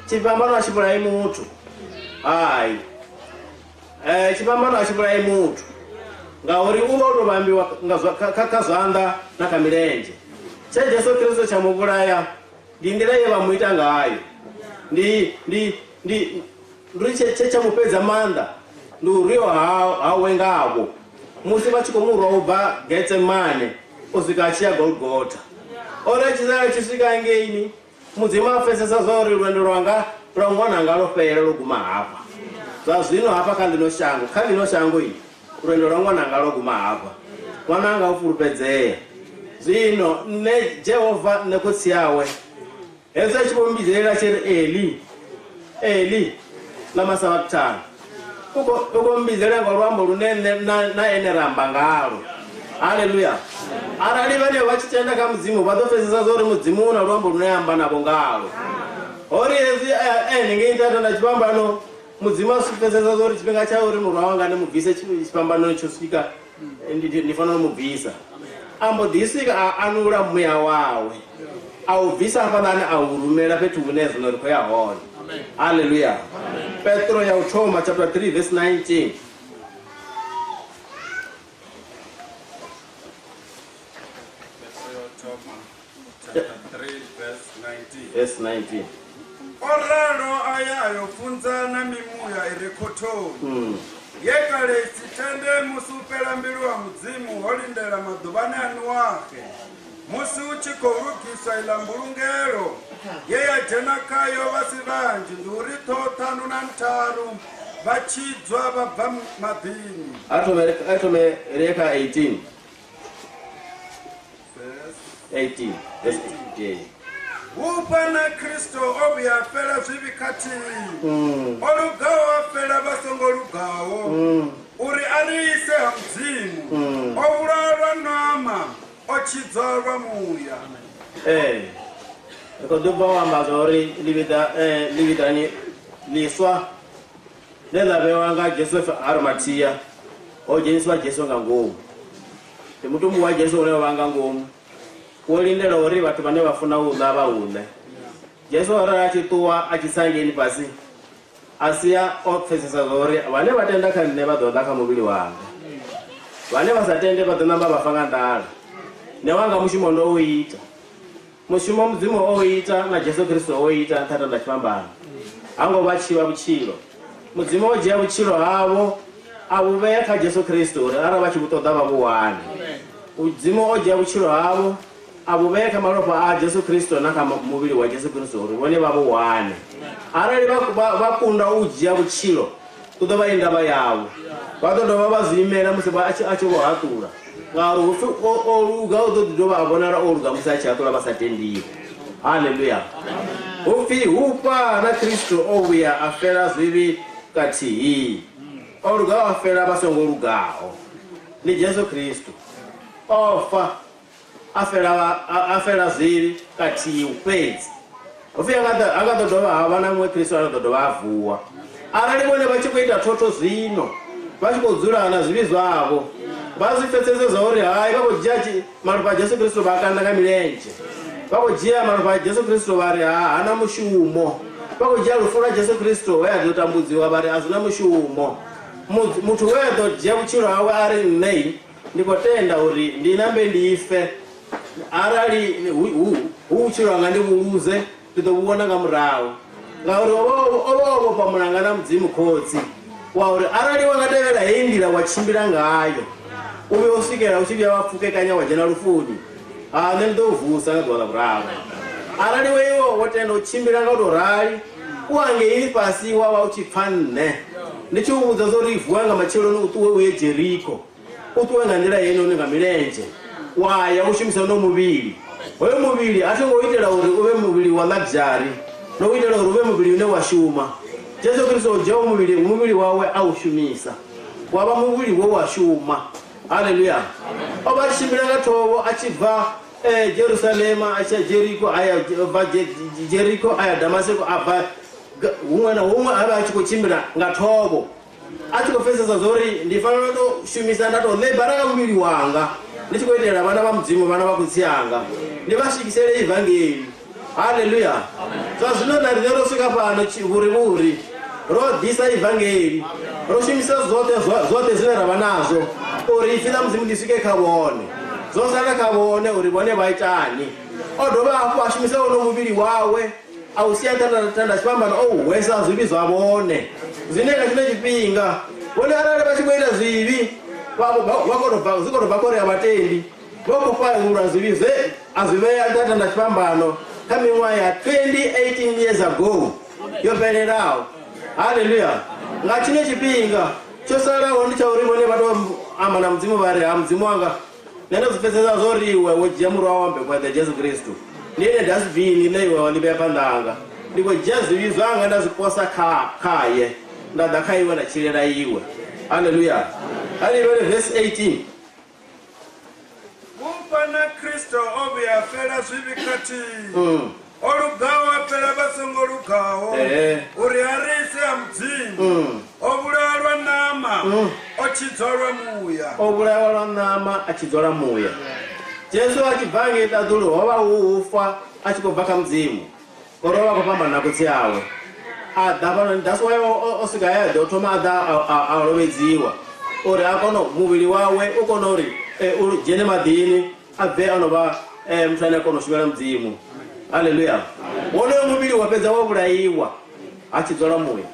tshifhambano a tshi vhulayi muthu. Hai. Eh, tshifhambano a tshi vhulayi muthu ngauri u vha u tou vhambiwa nga zwa, kha, kha, kha zwanḓa na kha milenzhe. Tshe Jesu Kristo tsha mu vhulaya ndi nḓila ye vha mu ita ngayo. Ndi, ndi, ndi, ndi tshe, tshe tsha mu fhedza maanḓa ndi u rwiwa ha, hawe ngavho musi vha tshi khou mu rwa u bva Getsemane u swika a tshi ya Golgotha. O ri a tshi sala a tshi swika ngeini Mudzimu a pfesesa zwa uri lwendo lwanga lwa ṅwananga lwo fhela lwo guma hafha. Zwa zwino hafha kha ḽino shango, kha ḽino shango i, lwendo lwa ṅwananga lwo guma hafha. Ṅwananga u fulufhedzea. Zwino nṋe Jehova nṋe khotsi awe, hezwi a tshi vho mbidzelela a tshi ri Eli, Eli, lama sabakthani, u khou mmbidzelela nga luambo lune nṋe na, na ene ra amba ngalo. Haleluya! Arali vhane vha tshi tenda kha Mudzimu vha ḓo pfesesa zwa uri Mudzimu u na luambo lune a amba navho ngalo. Ho ri hezwi ene ngei nṱha na tshifhambano, Mudzimu a zwi pfesesa zwa uri tshifhinga tsha uri murwa wanga ndi mu bvise tshifhambanoni tsho swika, ndi fanela u mu bvisa. A mbo ḓi swika a anula muya wawe, a u bvisa hafhaḽani a u rumela fhethu hune zwino ri khou ya hone. Haleluya! Petro ya u thoma chapter 3 verse 19. Petro ya u thoma chapter 3 verse 19. Verse 19. O ralo a ya a yo funza na mimuya i re khothoni, ye kale i si tende musi u fhela mbilu ha Mudzimu ho lindela maḓuvhani a Noaxe, musi hu tshi khou lugiswa iḽa mbulungelo, ye ya dzhena khayo vha si vhanzhi, ndi uri ṱhoho ṱhanu na ntharu vha tshidzwa vha bva maḓini. A thome a thome ri ye kha 18. 18. Verse 18. Hufha na Kristo o vhuya a fela zwivhi khathihi, o lugaho a fela vha songo lugaho, uri a ri ise ha Mudzimu. O vhulawa lwa ṋama, o tshidzwa lwa muya. Ee, ri khou ḓi bva u amba zwa uri ḽivhiḓa eh, ḽivhiḓani ḽiswa ḽe ḽa vhewa nga Josefa Arimathea ho dzheniswa Jesu nga ngomu. Ndi mutumbu wa Jesu une wa vha nga ngomu, wo lindela uri vhathu vhane vha funa u ḽa vha u ḽe. Jesu o rali a tshi ṱuwa a tshi tsa ngeini fhasi, a sia o pfesesa zwa uri vhane vha tenda kha nṋe vha ḓo ḽa kha muvhili wanga, vhane vha sa tende vha ḓo namba vha fa nga nḓala. Nṋe wanga mushumo ndo u ita. Mushumo Mudzimu o u ita na Jesu Kristo o u ita nṱha tanda tshifhambano. Ha ngo vha tshivha vhutshilo. Mudzimu o dzhia vhutshilo havho a vhu vhea kha Jesu Kristo uri arali vha tshi vhu ṱoḓa vha vhu wane. Mudzimu o dzhia vhutshilo havho a vhu vhea kha malofha a Jesu Kristo na kha muvhili wa Jesu Kristo uri vhone vha vhu wane. Arali vha, vha, vha kunda u dzhia vhutshilo, u ḓo vha i ndavha yavho. Vha ḓo dovha vha zwi imela musi vha a tshi, a tshi vho haṱula. Ngauri hu pfi o, o luga u ḓo ḓi dovha a vhonala o luga musi a tshi haṱula vha sa tendiho. Haleluya! Hu pfi, Hufha na Kristo o vhuya a fela zwivhi kathihi, o lugaho a fela vha songo lugaho. Ndi Jesu Kristo. O fa. a fela a fela zwivhi kathihi fhedzi. Hupfi a nga ḓo dovha ha vha na muṅwe Kristo ane a ḓo dovha a vuwa. Arali vhone vha tshi khou ita thotho zwino, vha tshi khou dzula na zwivhi zwavho, vha zwi pfesese zwa uri hai vha khou dzhia malofha a Jesu Kristo vha kanda nga milenzhe, vha khou dzhia malofha a Jesu Kristo vha ri ha hana mushumo, vha khou dzhia lufu lwa Jesu Kristo we a ḓo tambudziwa vha ri a zwi na mushumo. Muthu we a ḓo dzhia vhutshilo hawe a ri nṋe ndi khou tenda uri ndi nambe ndi fe, arali hu vhutshilo hanga ndi vhuluze ndi ḓo vhu wana nga murahu. Ngauri o vha o vhofha mulanga na Mudzimu Khotsi wa uri arali wa nga tevhela heyi nḓila wa tshimbila ngayo u vhuya u swikela u tshi vhuya wa pfukekanya wa dzhena lufuni, ha nṋe ndi ḓo u vusa nga ḓuvha ḽa vhuraru. Arali we iwe wo tenda u tshimbila nga u tou rali u hangeini fhasi wa vha u tshi pfa nṋe ndi tshi u vhudza zwa uri vuwa nga matsheloni u ṱuwe u ye Jerikho, u ṱuwe nga nḓila heinoni nga milenzhe wa ya u shumisa no muvhili. Hoyo muvhili a thi ngo itela uri u vhe muvhili wa luxury, no u itela uri u vhe muvhili une wa shuma. Jesu Kristo o dzhia muvhili, muvhili wawe a u shumisa wa vha muvhili we wa shuma. Haleluya! O vha a tshi tshimbila nga thovho a tshi bva Jerusalema a tshi ya Jeriko, a ya bva Jeriko a ya Damaseko, a bva huṅwe na huṅwe a vha a tshi khou tshimbila nga thovho, a tshi khou pfesesa zwa uri ndi fanela u tou shumisa nda tou ḽeibara nga muvhili wanga ndi tshi khou itela vhana vha Mudzimu, vhana vha khotsi anga, ndi vha swikisele ivangeli. Haleluya! Zwa zwino na riṋe ro swika fhano vhuri-vhuri, ro ḓisa ivangeli, ro shumisa zwoṱhe zwoṱhe zwine ra vha nazwo uri ipfi ḽa Mudzimu ḽi swike kha vhone. Zwo sala kha vhone uri vhone vha itani. O dovha hafhu a shumisa wono muvhili wawe a u sia thanda tshifhambano o u hwesa zwivhi zwa vhone, zwine nga tshino tshifhinga vhone arali vha tshi khou ita zwivhi vha khou tou bva, zwi khou tou bva kha uri a vha tendi, vha khou fhahulwa zwivhi zwe a zwi vhea nṱha thanda tshifhambano kha miṅwaha ya 2018 years ago yo fhelelaho. Haleluya! Nga tshino tshifhinga tsho salaho ndi tsha uri vhone vha tou amba na Mudzimu vha ri, ha Mudzimu wanga, Nṋe ndo zwi pfesesa zwo uri iwe wo dzhia murwa wa mbekwaḓa Jesu Kristo. Ndi ene dasibini ḽe iwe wa ḽi vhea phanḓa hanga. Ndi khou dzhia zwivhi zwanga nda zwi posa kha khaye, nda ḓa kha iwe nda tshilela iwe. Haleluya. Kha ri vhale verse 18. Hufha na Kristo o vhuya a fela zwivhi khathihi, o lugaho a fela vha songo lugaho, uri a ri ise ha Mudzimu. O vhulawa lwa ṋama, o tshidzwa lwa muya. O vhulawa lwa ṋama, a tshidzwa lwa muya. Jesu a tshi bva ngei ṱaḓulu ho vha hu u fa a tshi khou bva kha Mudzimu, ngori o vha a khou fhambana na Khotsi awe. A ḓa fhano, that's why o swika he a ḓo thoma a ḓa a lovhedziwa uri a kone muvhili wawe u kone uri u dzhene maḓini a bve a no vha muthu ane a kona u shumela Mudzimu. Haleluya! Wonoyo muvhili wa fhedza wa vhulaiwa ha tshidzwa lwa muya.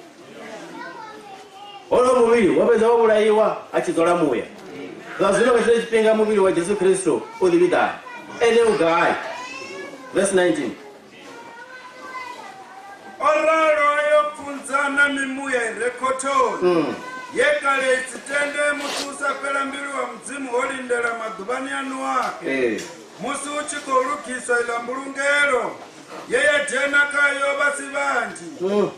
Honoyo muvhili wo fhedza wo vhulaiwa ha tshidzwa lwa muya. Zwa zwino nga tshino tshifhinga muvhili wa Jesu Kristo u ḓivhiḓani. Ene u gai? Verse 19. O ralo a yo funza na mimuya i re khothoni, ye kale i si tende musi u sa fhela mbilu ha Mudzimu ho lindela maḓuvhani a Noaxe, musi hu tshi khou lugiswa iḽa mbulungelo, ye ya dzhena khayo vha si vhanzhi,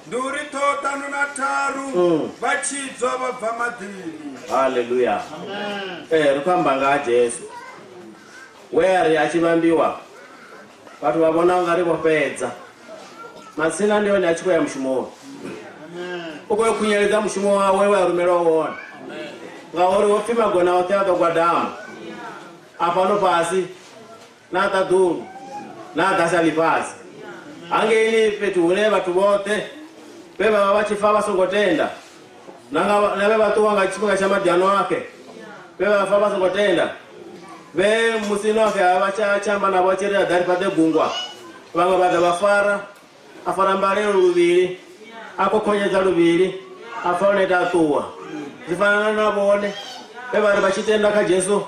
ndi uri ṱhoho ṱhanu na tharu vha tshidzwa vha bva maḓini. Haleluya. Ee, ri khou amba nga ha Jesu we a ri a tshi vhambiwa vhathu vha vhona ungari vho fhedza. Matsina ndi hone a tshi khou ya mushumoni, u khou yo khunyeledza mushumo wawe we a rumelwa wone, ngauri ho pfi magona oṱhe a ḓo gwadama afhano fhasi na ṱaḓulu na ḓasi ha ḽifhasi. Hangeini fhethu hune vhathu vhoṱhe vhe vha vha vha tshi fa vha songo tenda, na nga na vhe vha ṱuwa nga tshifhinga tsha maḓi a Noaxe, vhe vha fa vha songo tenda, vhe musi Noaxe a vha tshi amba navho a tshi ri a ḓa ri fhaṱe gungwa, vhaṅwe vha ḓa vha fara, a fara mbalelo luvhili, a khokhonyedza luvhili, a pfa o neta a ṱuwa. Zwi fana na vhone vhe vha ri vha tshi tenda kha Jesu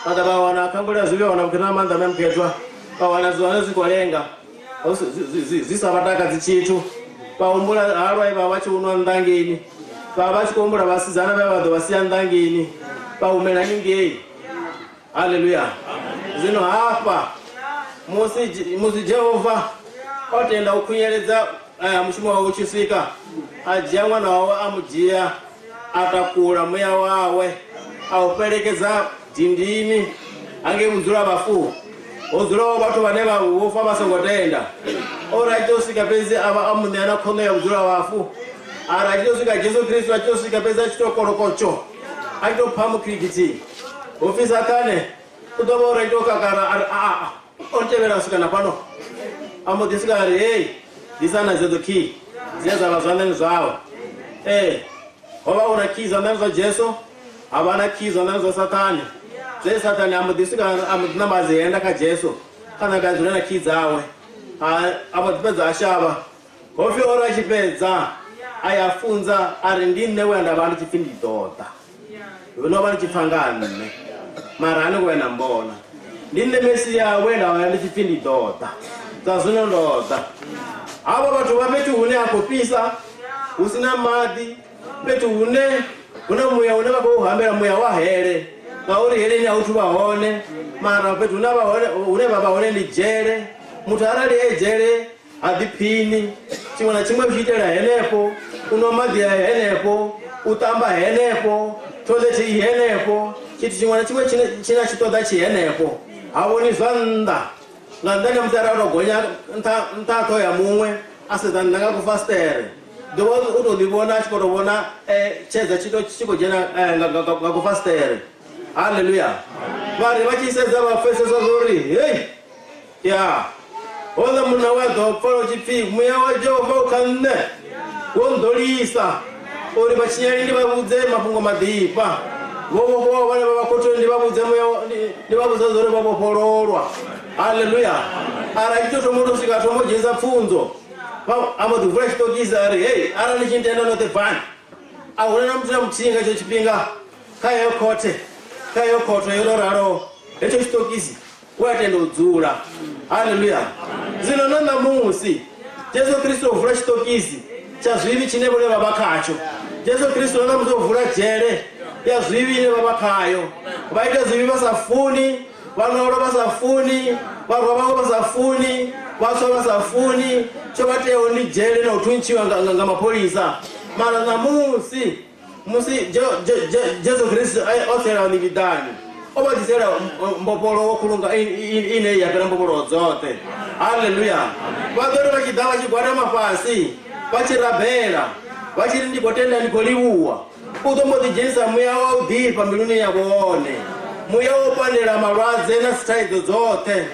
vha ḓa vha wana khangwelo ya zwivhi, vha wana vhukhethwa na maanḓa a Muya Mukhethwa, vha wana zwone zwi khou lenga zwi sa vha takadzi tshithu. Vha humbula halwa e vha vha tshi u nwa nnḓa ngeini, vha vha tshi khou humbula vhasidzana vhe vha ḓo vha sia nnḓa ngeini, vha humela haningei. Haleluya! Zwino hafha musi musi Jehova o tenda u khunyeledza mushumo wawe u tshi swika, a dzhia ṅwana wawe a mu dzhia a takula muya wawe a u fhelekedza dindini hangei vhudzula vhafu. Ho dzulaho vhathu vhane vha vho fa vha songo tenda. O ri a tshi tou swika fhedzi a vha a mu ṋea na khoṋo ya vhudzulo ha vhafu. A ri a tshi tou swika Jesu Kristo a tshi tou swika fhedzi a tshi tou kolokotsho, a tshi tou phamu khilikhithii. Hu pfi Saṱhane u ḓo vha o ri a tshi tou kakara a ri, Aa, o ntevhela u swika na fhano. A mbo ḓi swika a ri, Hei, ḓisa na dzedzo khii dzine dza vha zwanḓani zwau. Ee, ho vha hu na khii zwanḓani zwa Jesu, ha vha na khii zwanḓani zwa Saṱhane. Zwe Saṱhane a mbo ḓi swika a mbo ḓi namba a dzi henda kha Jesu, kha namba a dzula na khii dzawe. A, a mbo ḓi fhedza a shavha. Ho pfi o ri a tshi fhedza a ya funza a ri ndi nṋe we nda vha ndi tshi pfi ndi ḓo ḓa. No vha ni tshi pfa nga ha nṋe, mara a ni ngo vhuya na mbona. Ndi nṋe Mesia we nda vha ndi tshi pfi ndi ḓo ḓa. Zwa zwino ndo ḓa. Havha vhathu vha fhethu hune ha khou fhisa, hu si na maḓi, fhethu hune hu na muya une vha khou hambela muya wa hele, ngauri heleni a hu thu vha hone, mara fhethu hune vha hone hune vha vha hone ndi dzhele. Muthu arali e dzhele ha ḓiphini, tshiṅwe na tshiṅwe u tshi itela henefho, u nwa maḓi a henefho, u ṱamba henefho, thoilethe i henefho, tshithu tshiṅwe na tshiṅwe tshine tshine a tshi ṱoḓa tshi henefho. Ha vhoni zwa nnḓa nga nnḓani ha musi arali o tou gonya nṱha nṱha ha ṱhoho ya muṅwe a sedza nnḓa nga kufasiṱere ḓuvha u tou ḓi vhona a tshi khou tou vhona tshedza tshi tshi khou dzhena nga nga kufasiṱere. Haleluya! Vha ri vha tshi sedza vha pfesesa zwa uri hei Ya, houḽa munna we a ḓo pfala u tshi pfi, Muya wa Jehova u kha nṋe, wo nḓolisa uri vhatshinyali ndi vha vhudze mafhungo maḓifha, vho vhofhiwaho vhane vha vha khothoni ndi vha vhudze muya ndi vha vhudze zwa uri vho vhofhololwa. Haleluya! Arali a tshi tou thoma u tou swika a thoma u dzhenisa pfunzo, a mbo ḓi vula tshiṱokisi a ri, Hei, arali ni tshi ntenda noṱhe bvani. A huna na muthu na muthihi nga hetsho tshifhinga kha heyo khothe, kha heyo khotho yo tou raloho, hetsho tshiṱokisi. U a tenda u dzula. Haleluya! Zwino na ṋamusi, Jesu Kristo o vula tshiṱokisi tsha zwivhi tshine vhone vha vha khatsho. Jesu Kristo na ṋamusi o vula dzhele ya zwivhi ine vha vha khayo. Vha ita zwivhi vha sa funi, vha nolwa vha sa funi, vha rwa vhaṅwe vha sa funi, vha tswa vha sa funi. Tsho vha teaho ndi dzhele na u thuntshiwa nga, nga, nga mapholisa. Mara ṋamusi, Musi Jesu Kristo o tsela ḽivhiḓani, o vha ḓisela mbofholowo khulu nga ine ya fhira mbofholowo dzoṱhe. Haleluya! Vha ḓo ri vha tshi ḓa vha tshi gwadama fhasi vha tshi rabela vha tshi ri ndi khou tenda ndi khou livhuwa, u ḓo mbo ḓi dzhenisa muya wa u ḓifha mbiluni ya vhone, muya wo pandela malwadze na dzithaidzo dzoṱhe,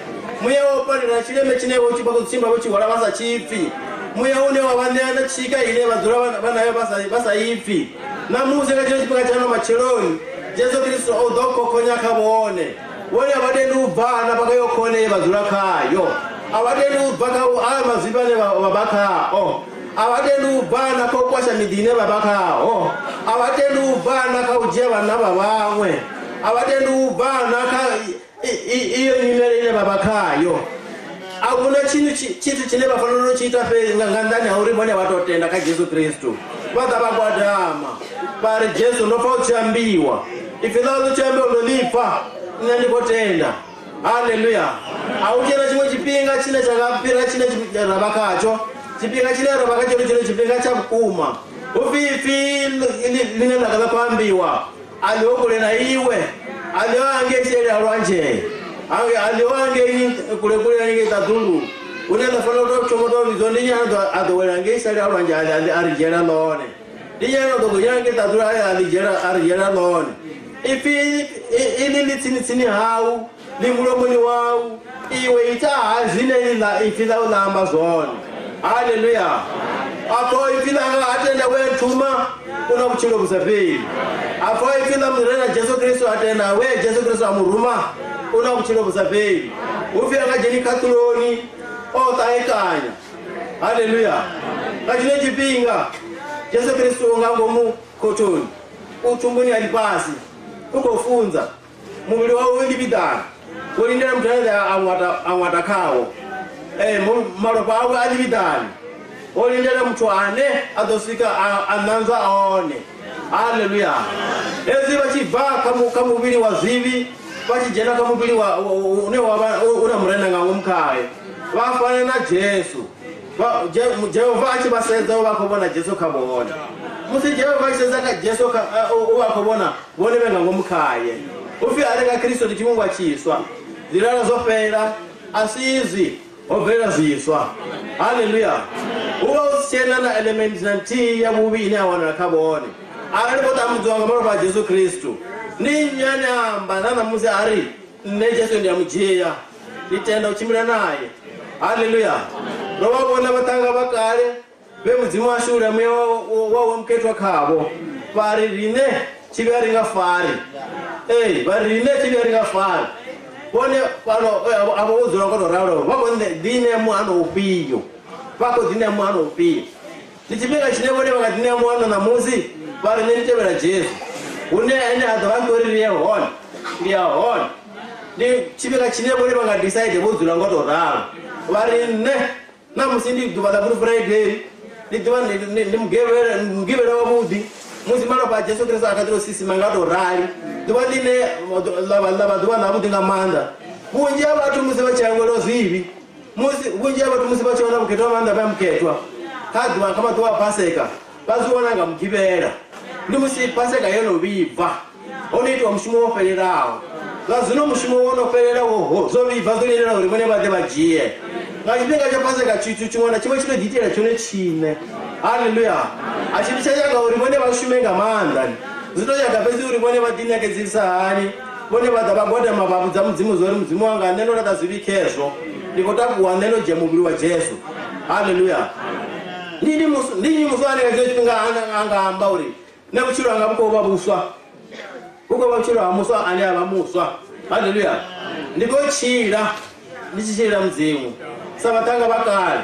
muya wo pandela tshileme tshine vho tshi vha khou tshimbila vho tshi hwala vha sa tshi pfi. Muya une wa vha ṋea na tshika ine vha dzula vha nayo vha sa i pfi. Ṋamusi nga tshino tshifhinga tsha ano matsheloni, Jesu Kristo u ḓo khokhonya kha vhone. Vhone a vha tendi u bva hanefha kha iyo khone ye vha dzula khayo. A vha tendi u bva kha ayo mazwifhi ane vha vha khao. A vha tendi u bva na kha u kwasha miḓi ine vha vha khaho. A vha tendi u bva na kha u dzhia vhanna vha vhaṅwe. A vha tendi u bva na kha iyo nyimele ine vha vha khayo. A huna tshithu tshine vha fanela u tshi ita fhedzi nga nnḓani ha uri vhone vha tou tenda kha Jesu Kristo. Vha ḓa vha gwadama vha ri, Jesu, ndo pfa u tshi ambiwa. Ipfi ḽau ḽi tshi ambiwa ndo ḽi pfa, nṋe ndi khou tenda. Haleluya! A hu tshena tshiṅwe tshifhinga tshine tsha nga fhira tshine ra vha khatsho. Tshifhinga tshine ra vha khatsho ndi tshone tshifhinga tsha vhukuma. Hu pfi ipfi ḽine ḽa nga khou ambiwa a ḽiho kule na iwe, a ḽiho hangei seli ha lwanzhe, a ḽiho hangei kule kule hangei ṱaḓulu hune ḽa fanela u tou thoma u tou vhidzwa. Ndi nnyi ane a ḓo wela ngei seli ha lwanzhe a ri dzhiela ḽone? Ndi nnyi ane a ḓo gonyela ngei ṱaḓulu a ḽi dzhiela a ri dzhiela ḽone? Ipfi iḽi ḽi tsini tsini hau, ḽi mulomoni wau, iwe ita-ha zwine ḽa ipfi ḽau ḽa amba zwone. Haleluya! Afho ipfi ḽanga a tenda we a nthuma u na vhutshilo vhu sa fheli. Afho ipfi ḽa Murena Jesu Kristo a tenda we Jesu Kristo a mu ruma u na vhutshilo vhu sa fheli. Hu pfi a nga dzheni khaṱuloni o ṱahekanya. Haleluya! Nga tshino tshifhinga Jesu Kristo u nga ngomu khothoni, u thumbuni ya ḽifhasi, u khou funza. Muvhili wawe ndi vhiḓani, wo lindela muthu ane a ṅwata a ṅwata khawo. Ee, malofha awe a ḽivhiḓani, o lindela muthu ane a ḓo swika a a ṋanzwa one. Haleluya! Hezwi vha tshi bva kha kha muvhili wa zwivhi vha tshi dzhena kha muvhili wa une wa vha u na Murena nga ngomu khae, vha fana na Jesu. Jehova a tshi vha sedza u vha khou vhona Jesu kha vhone. Musi Jehova a tshi sedza kha Jesu u vha khou vhona vhone vhe nga ngomu khae. Hu pfi a re kha Kristo ndi tshivhumbwa tshiswa. Zilala zwo fhela a si izwi ho bvelela zwiswa. Haleluya. Hu vha hu si tshena na element na nthihi ya vhuvhi ine ya wanala kha vhone arali vho tambudziwa nga malofha a Jesu Kristu. Ndi nnyi ane a amba na ṋamusi a ri, Nṋe Jesu ndi a mu dzhia, ndi tenda u tshimbila naye? Haleluya. Ro vha vhona vhaṱhannga vha kale vhe Mudzimu a shulula muya wawe mukhethwa khavho, vha ri, Riṋe tshivhi a ri nga fari. Ee, vha ri, Riṋe tshivhi a ri nga fari. Vhone fhano avho vho dzula ngo tou ralo, vha khou ḓiṋea muhano ufhio? Vha khou ḓiṋea muhano ufhio? Ndi tshifhinga tshine vhone vha nga ḓiṋea muhano ṋamusi, vha ri, Nṋe ndi tevhela Jesu. Hune ene a ḓo vha a khou ri ri ye hone, ndi ya hone. Ndi tshifhinga tshine vhone vha nga decide vho dzula ngo tou ralo, vha ri, Nṋe Ṋamusi ndi ḓuvha ḽa Good Friday, ndi ḓuvha ndi mugivhela wavhuḓi musi malofha a Jesu Kristo a kha ḓi tou sisima nga tou rali, ḓuvha ḽine ḽa vha ḓuvha ḽavhuḓi nga maanḓa. Vhunzhi ha vhathu musi vha tshi hangwelwa zwivhi, musi vhunzhi ha vhathu musi vha tshi wana vhukhethwa ha maanḓa vha mukhethwa kha ḓuvha kha maḓuvha a Paseka vha zwi wana nga mugivhela. Ndi musi Paseka yo no vhibva. Ho no itiwa mushumo wo fhelelaho. Zwa zwino mushumo wo no fhelela wo zwo vhibva zwo lindela uri vhone vha ḓe vha dzhie. Nga tshifhinga tsha Paseka tshithu tshiṅwe na tshiṅwe tshi tou ḓiitela tshone tshiṋe. Haleluya! A tshi tsha nyaga uri vhone vha shume nga maanḓa. Zwi tou nyaga fhedzi uri vhone vha ḓiṋekedzisa hani. Vhone vha ḓa vha gwadama vha vhudza Mudzimu zwa uri Mudzimu wanga nṋe ndo laṱa zwivhi khezwo. Ndi khou takuwa nṋe ndo dzhia muvhili wa Jesu. Haleluya! Ndi nnyi muswa ane nga tshino tshifhinga a nga amba uri Nṋe vhutshilo hanga vhu khou vha vhuswa, vhu khou vha vhutshilo ha muswa ane a vha muswa. Haleluya! Ndi khou tshila ndi tshi tshilela Mudzimu sa vhaṱhannga vha kale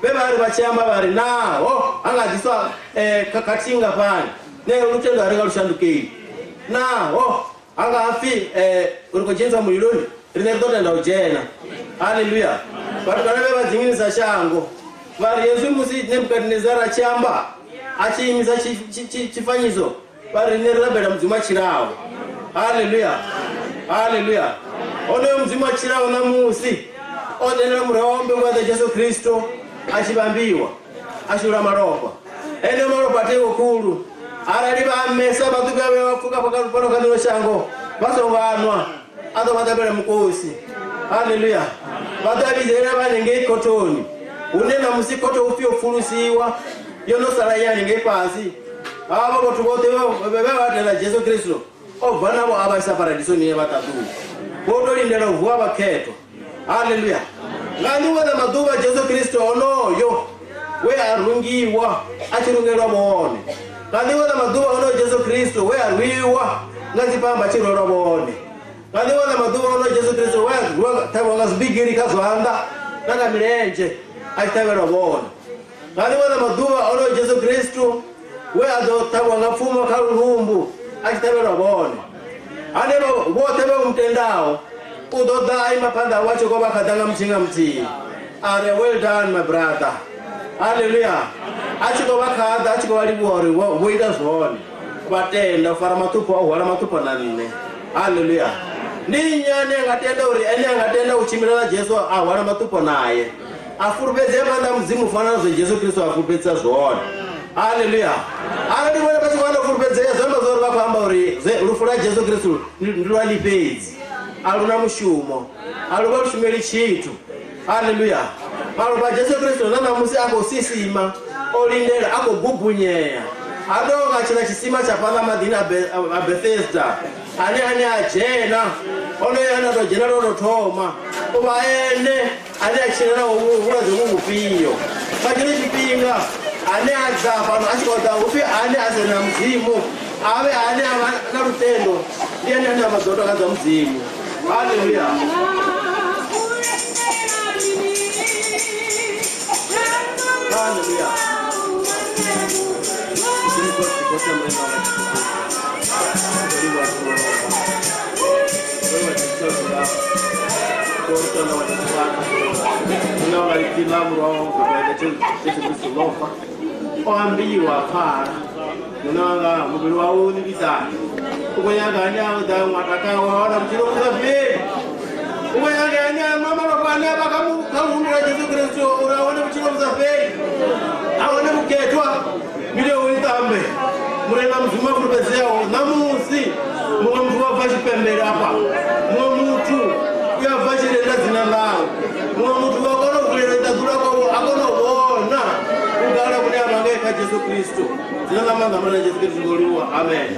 vhe vha ri vha tshi amba vha ri, Naho ha nga ḓiswa khakhathi nngafhani, nṋe lutendo a ri nga lu shandukeli. Naho ha nga pfi ri khou dzheniswa muliloni, riṋe ri ḓo tenda u dzhena. Haleluya! Vhatukana vhe vha dzinginisa shango vha ri, Hezwi musi Nebukadnezara a tshi amba, a tshi imisa tshifanyiso, vha ri, Riṋe ri rabela Mudzimu a tshilaho. Haleluya! Haleluya! Onoyo Mudzimu a tshilaho ṋamusi o tendela Murwa wawe mbeu Jesu Kristo a tshi vhambiwa. a shulula malofha. Eneo malofha a thengo khulu. Arali vha amesa vha ḓo vhuya vha pfuka fhano kha ḽino shango vha songo anwa, a ḓo vha ṱavhela mukosi. Haleluya! Vha ḓo a vhidzelela vha hanengei khothoni, hune ṋamusi khotho hu pfi yo pfulusiwa, yo no sala i hanengei fhasi. Havha vhathu vhoṱhe vhe vha tenda Jesu Kristo, o bva navho a vha isa paradisoni ya vha ṱaḓulu. Vho tou lindela u vuwa vhakhethwa. Haleluya! Nga ḽiṅwe ḽa maḓuvha Jesu Kristo onoyo we a rungiwa a tshi rungelwa vhone. Nga ḽiṅwe ḽa maḓuvha onoyo Jesu Kristo we a rwiwa nga dzipamba a tshi rwelwa vhone. Nga ḽiṅwe ḽa maḓuvha onoyo Jesu Kristo we a rwiwa ṱhavhiwa nga zwibigiri kha zwanḓa na nga milenzhe a tshi ṱhavhelwa vhone. Nga ḽiṅwe ḽa maḓuvha onoyo Jesu Kristo we a ḓo ṱhavhiwa nga pfumo kha lurumbu a tshi ṱhavhelwa vhone. Hanevho vhoṱhe vhe mu tendaho u ḓo ḓa a ima phanḓa hawe a tshi khou vha khaḓa nga muthihi nga muthihi a ri, Well done my brother. Haleluya. A tshi khou vha khaḓa a tshi khou vha livhuwa uri vho ita zwone. Vha tenda u fara maṱhupho a u hwala maṱhupho na nṋe. Haleluya. Ndi nnyi ane a nga tenda uri ene a nga tenda u tshimbila na Jesu a hwala maṱhupho naye? A fulufhedzea phanḓa ha Mudzimu u fana na zwe Jesu Kristo a fulufhedzisa zwone. Haleluya! Arali vhone vha tshi khou hana u fulufhedzea, zwi amba zwa uri vha khou amba uri lufu lwa Jesu Kristo ndi lwa ḽifhedzi, a lu na mushumo, a lu vha lu shumeli tshithu. Haleluya! Malofha a Jesu Kristo na ṋamusi a khou sisima, o lindela, a khou gubunyea. A tou nga tshiḽa tshisima tsha fhaḽa maḓini a Bethesda. Ane ane a dzhena, onoyo ane a tou dzhena lwo tou thoma, u vha ene ane a tshila na vhulwadze vhu vhufhio nga tshino tshifhinga ane a ḓa fhano a tshi khou ḓa hupfi ane a sena Mudzimu a vhe ane a vha na lutendo ndi ene ane a vha ḓo takadza Mudzimu. Haleluya. Haleluya. O ambiwa pfala muṋe wanga muvhili wau u nibisani u khou nyaga ane a ḓa ṅwata khawo a wana vhutshilo vhu sa fheli u khou nyaga ane a nwa malofha ane a vha kha muhumbulo wa Jesu Kristo uri a wane vhutshilo vhu sa fheli a wane vhukhethwa Mileo i ṱambe Murena Mudzimu a fulufhedzeaho. Ṋamusi muṅwe muthu wa bva tshipembele afha, muṅwe muthu u ya bva dzina ḽau. Muṅwe muthu wa kona u vulela ḽiṱaḓulu a kona u vhona vhugala vhune ha vha nga kha Jesu Kristo. Dzina ḽa maanḓa Murena Jesu Kristo ngo livhuwa. Amen.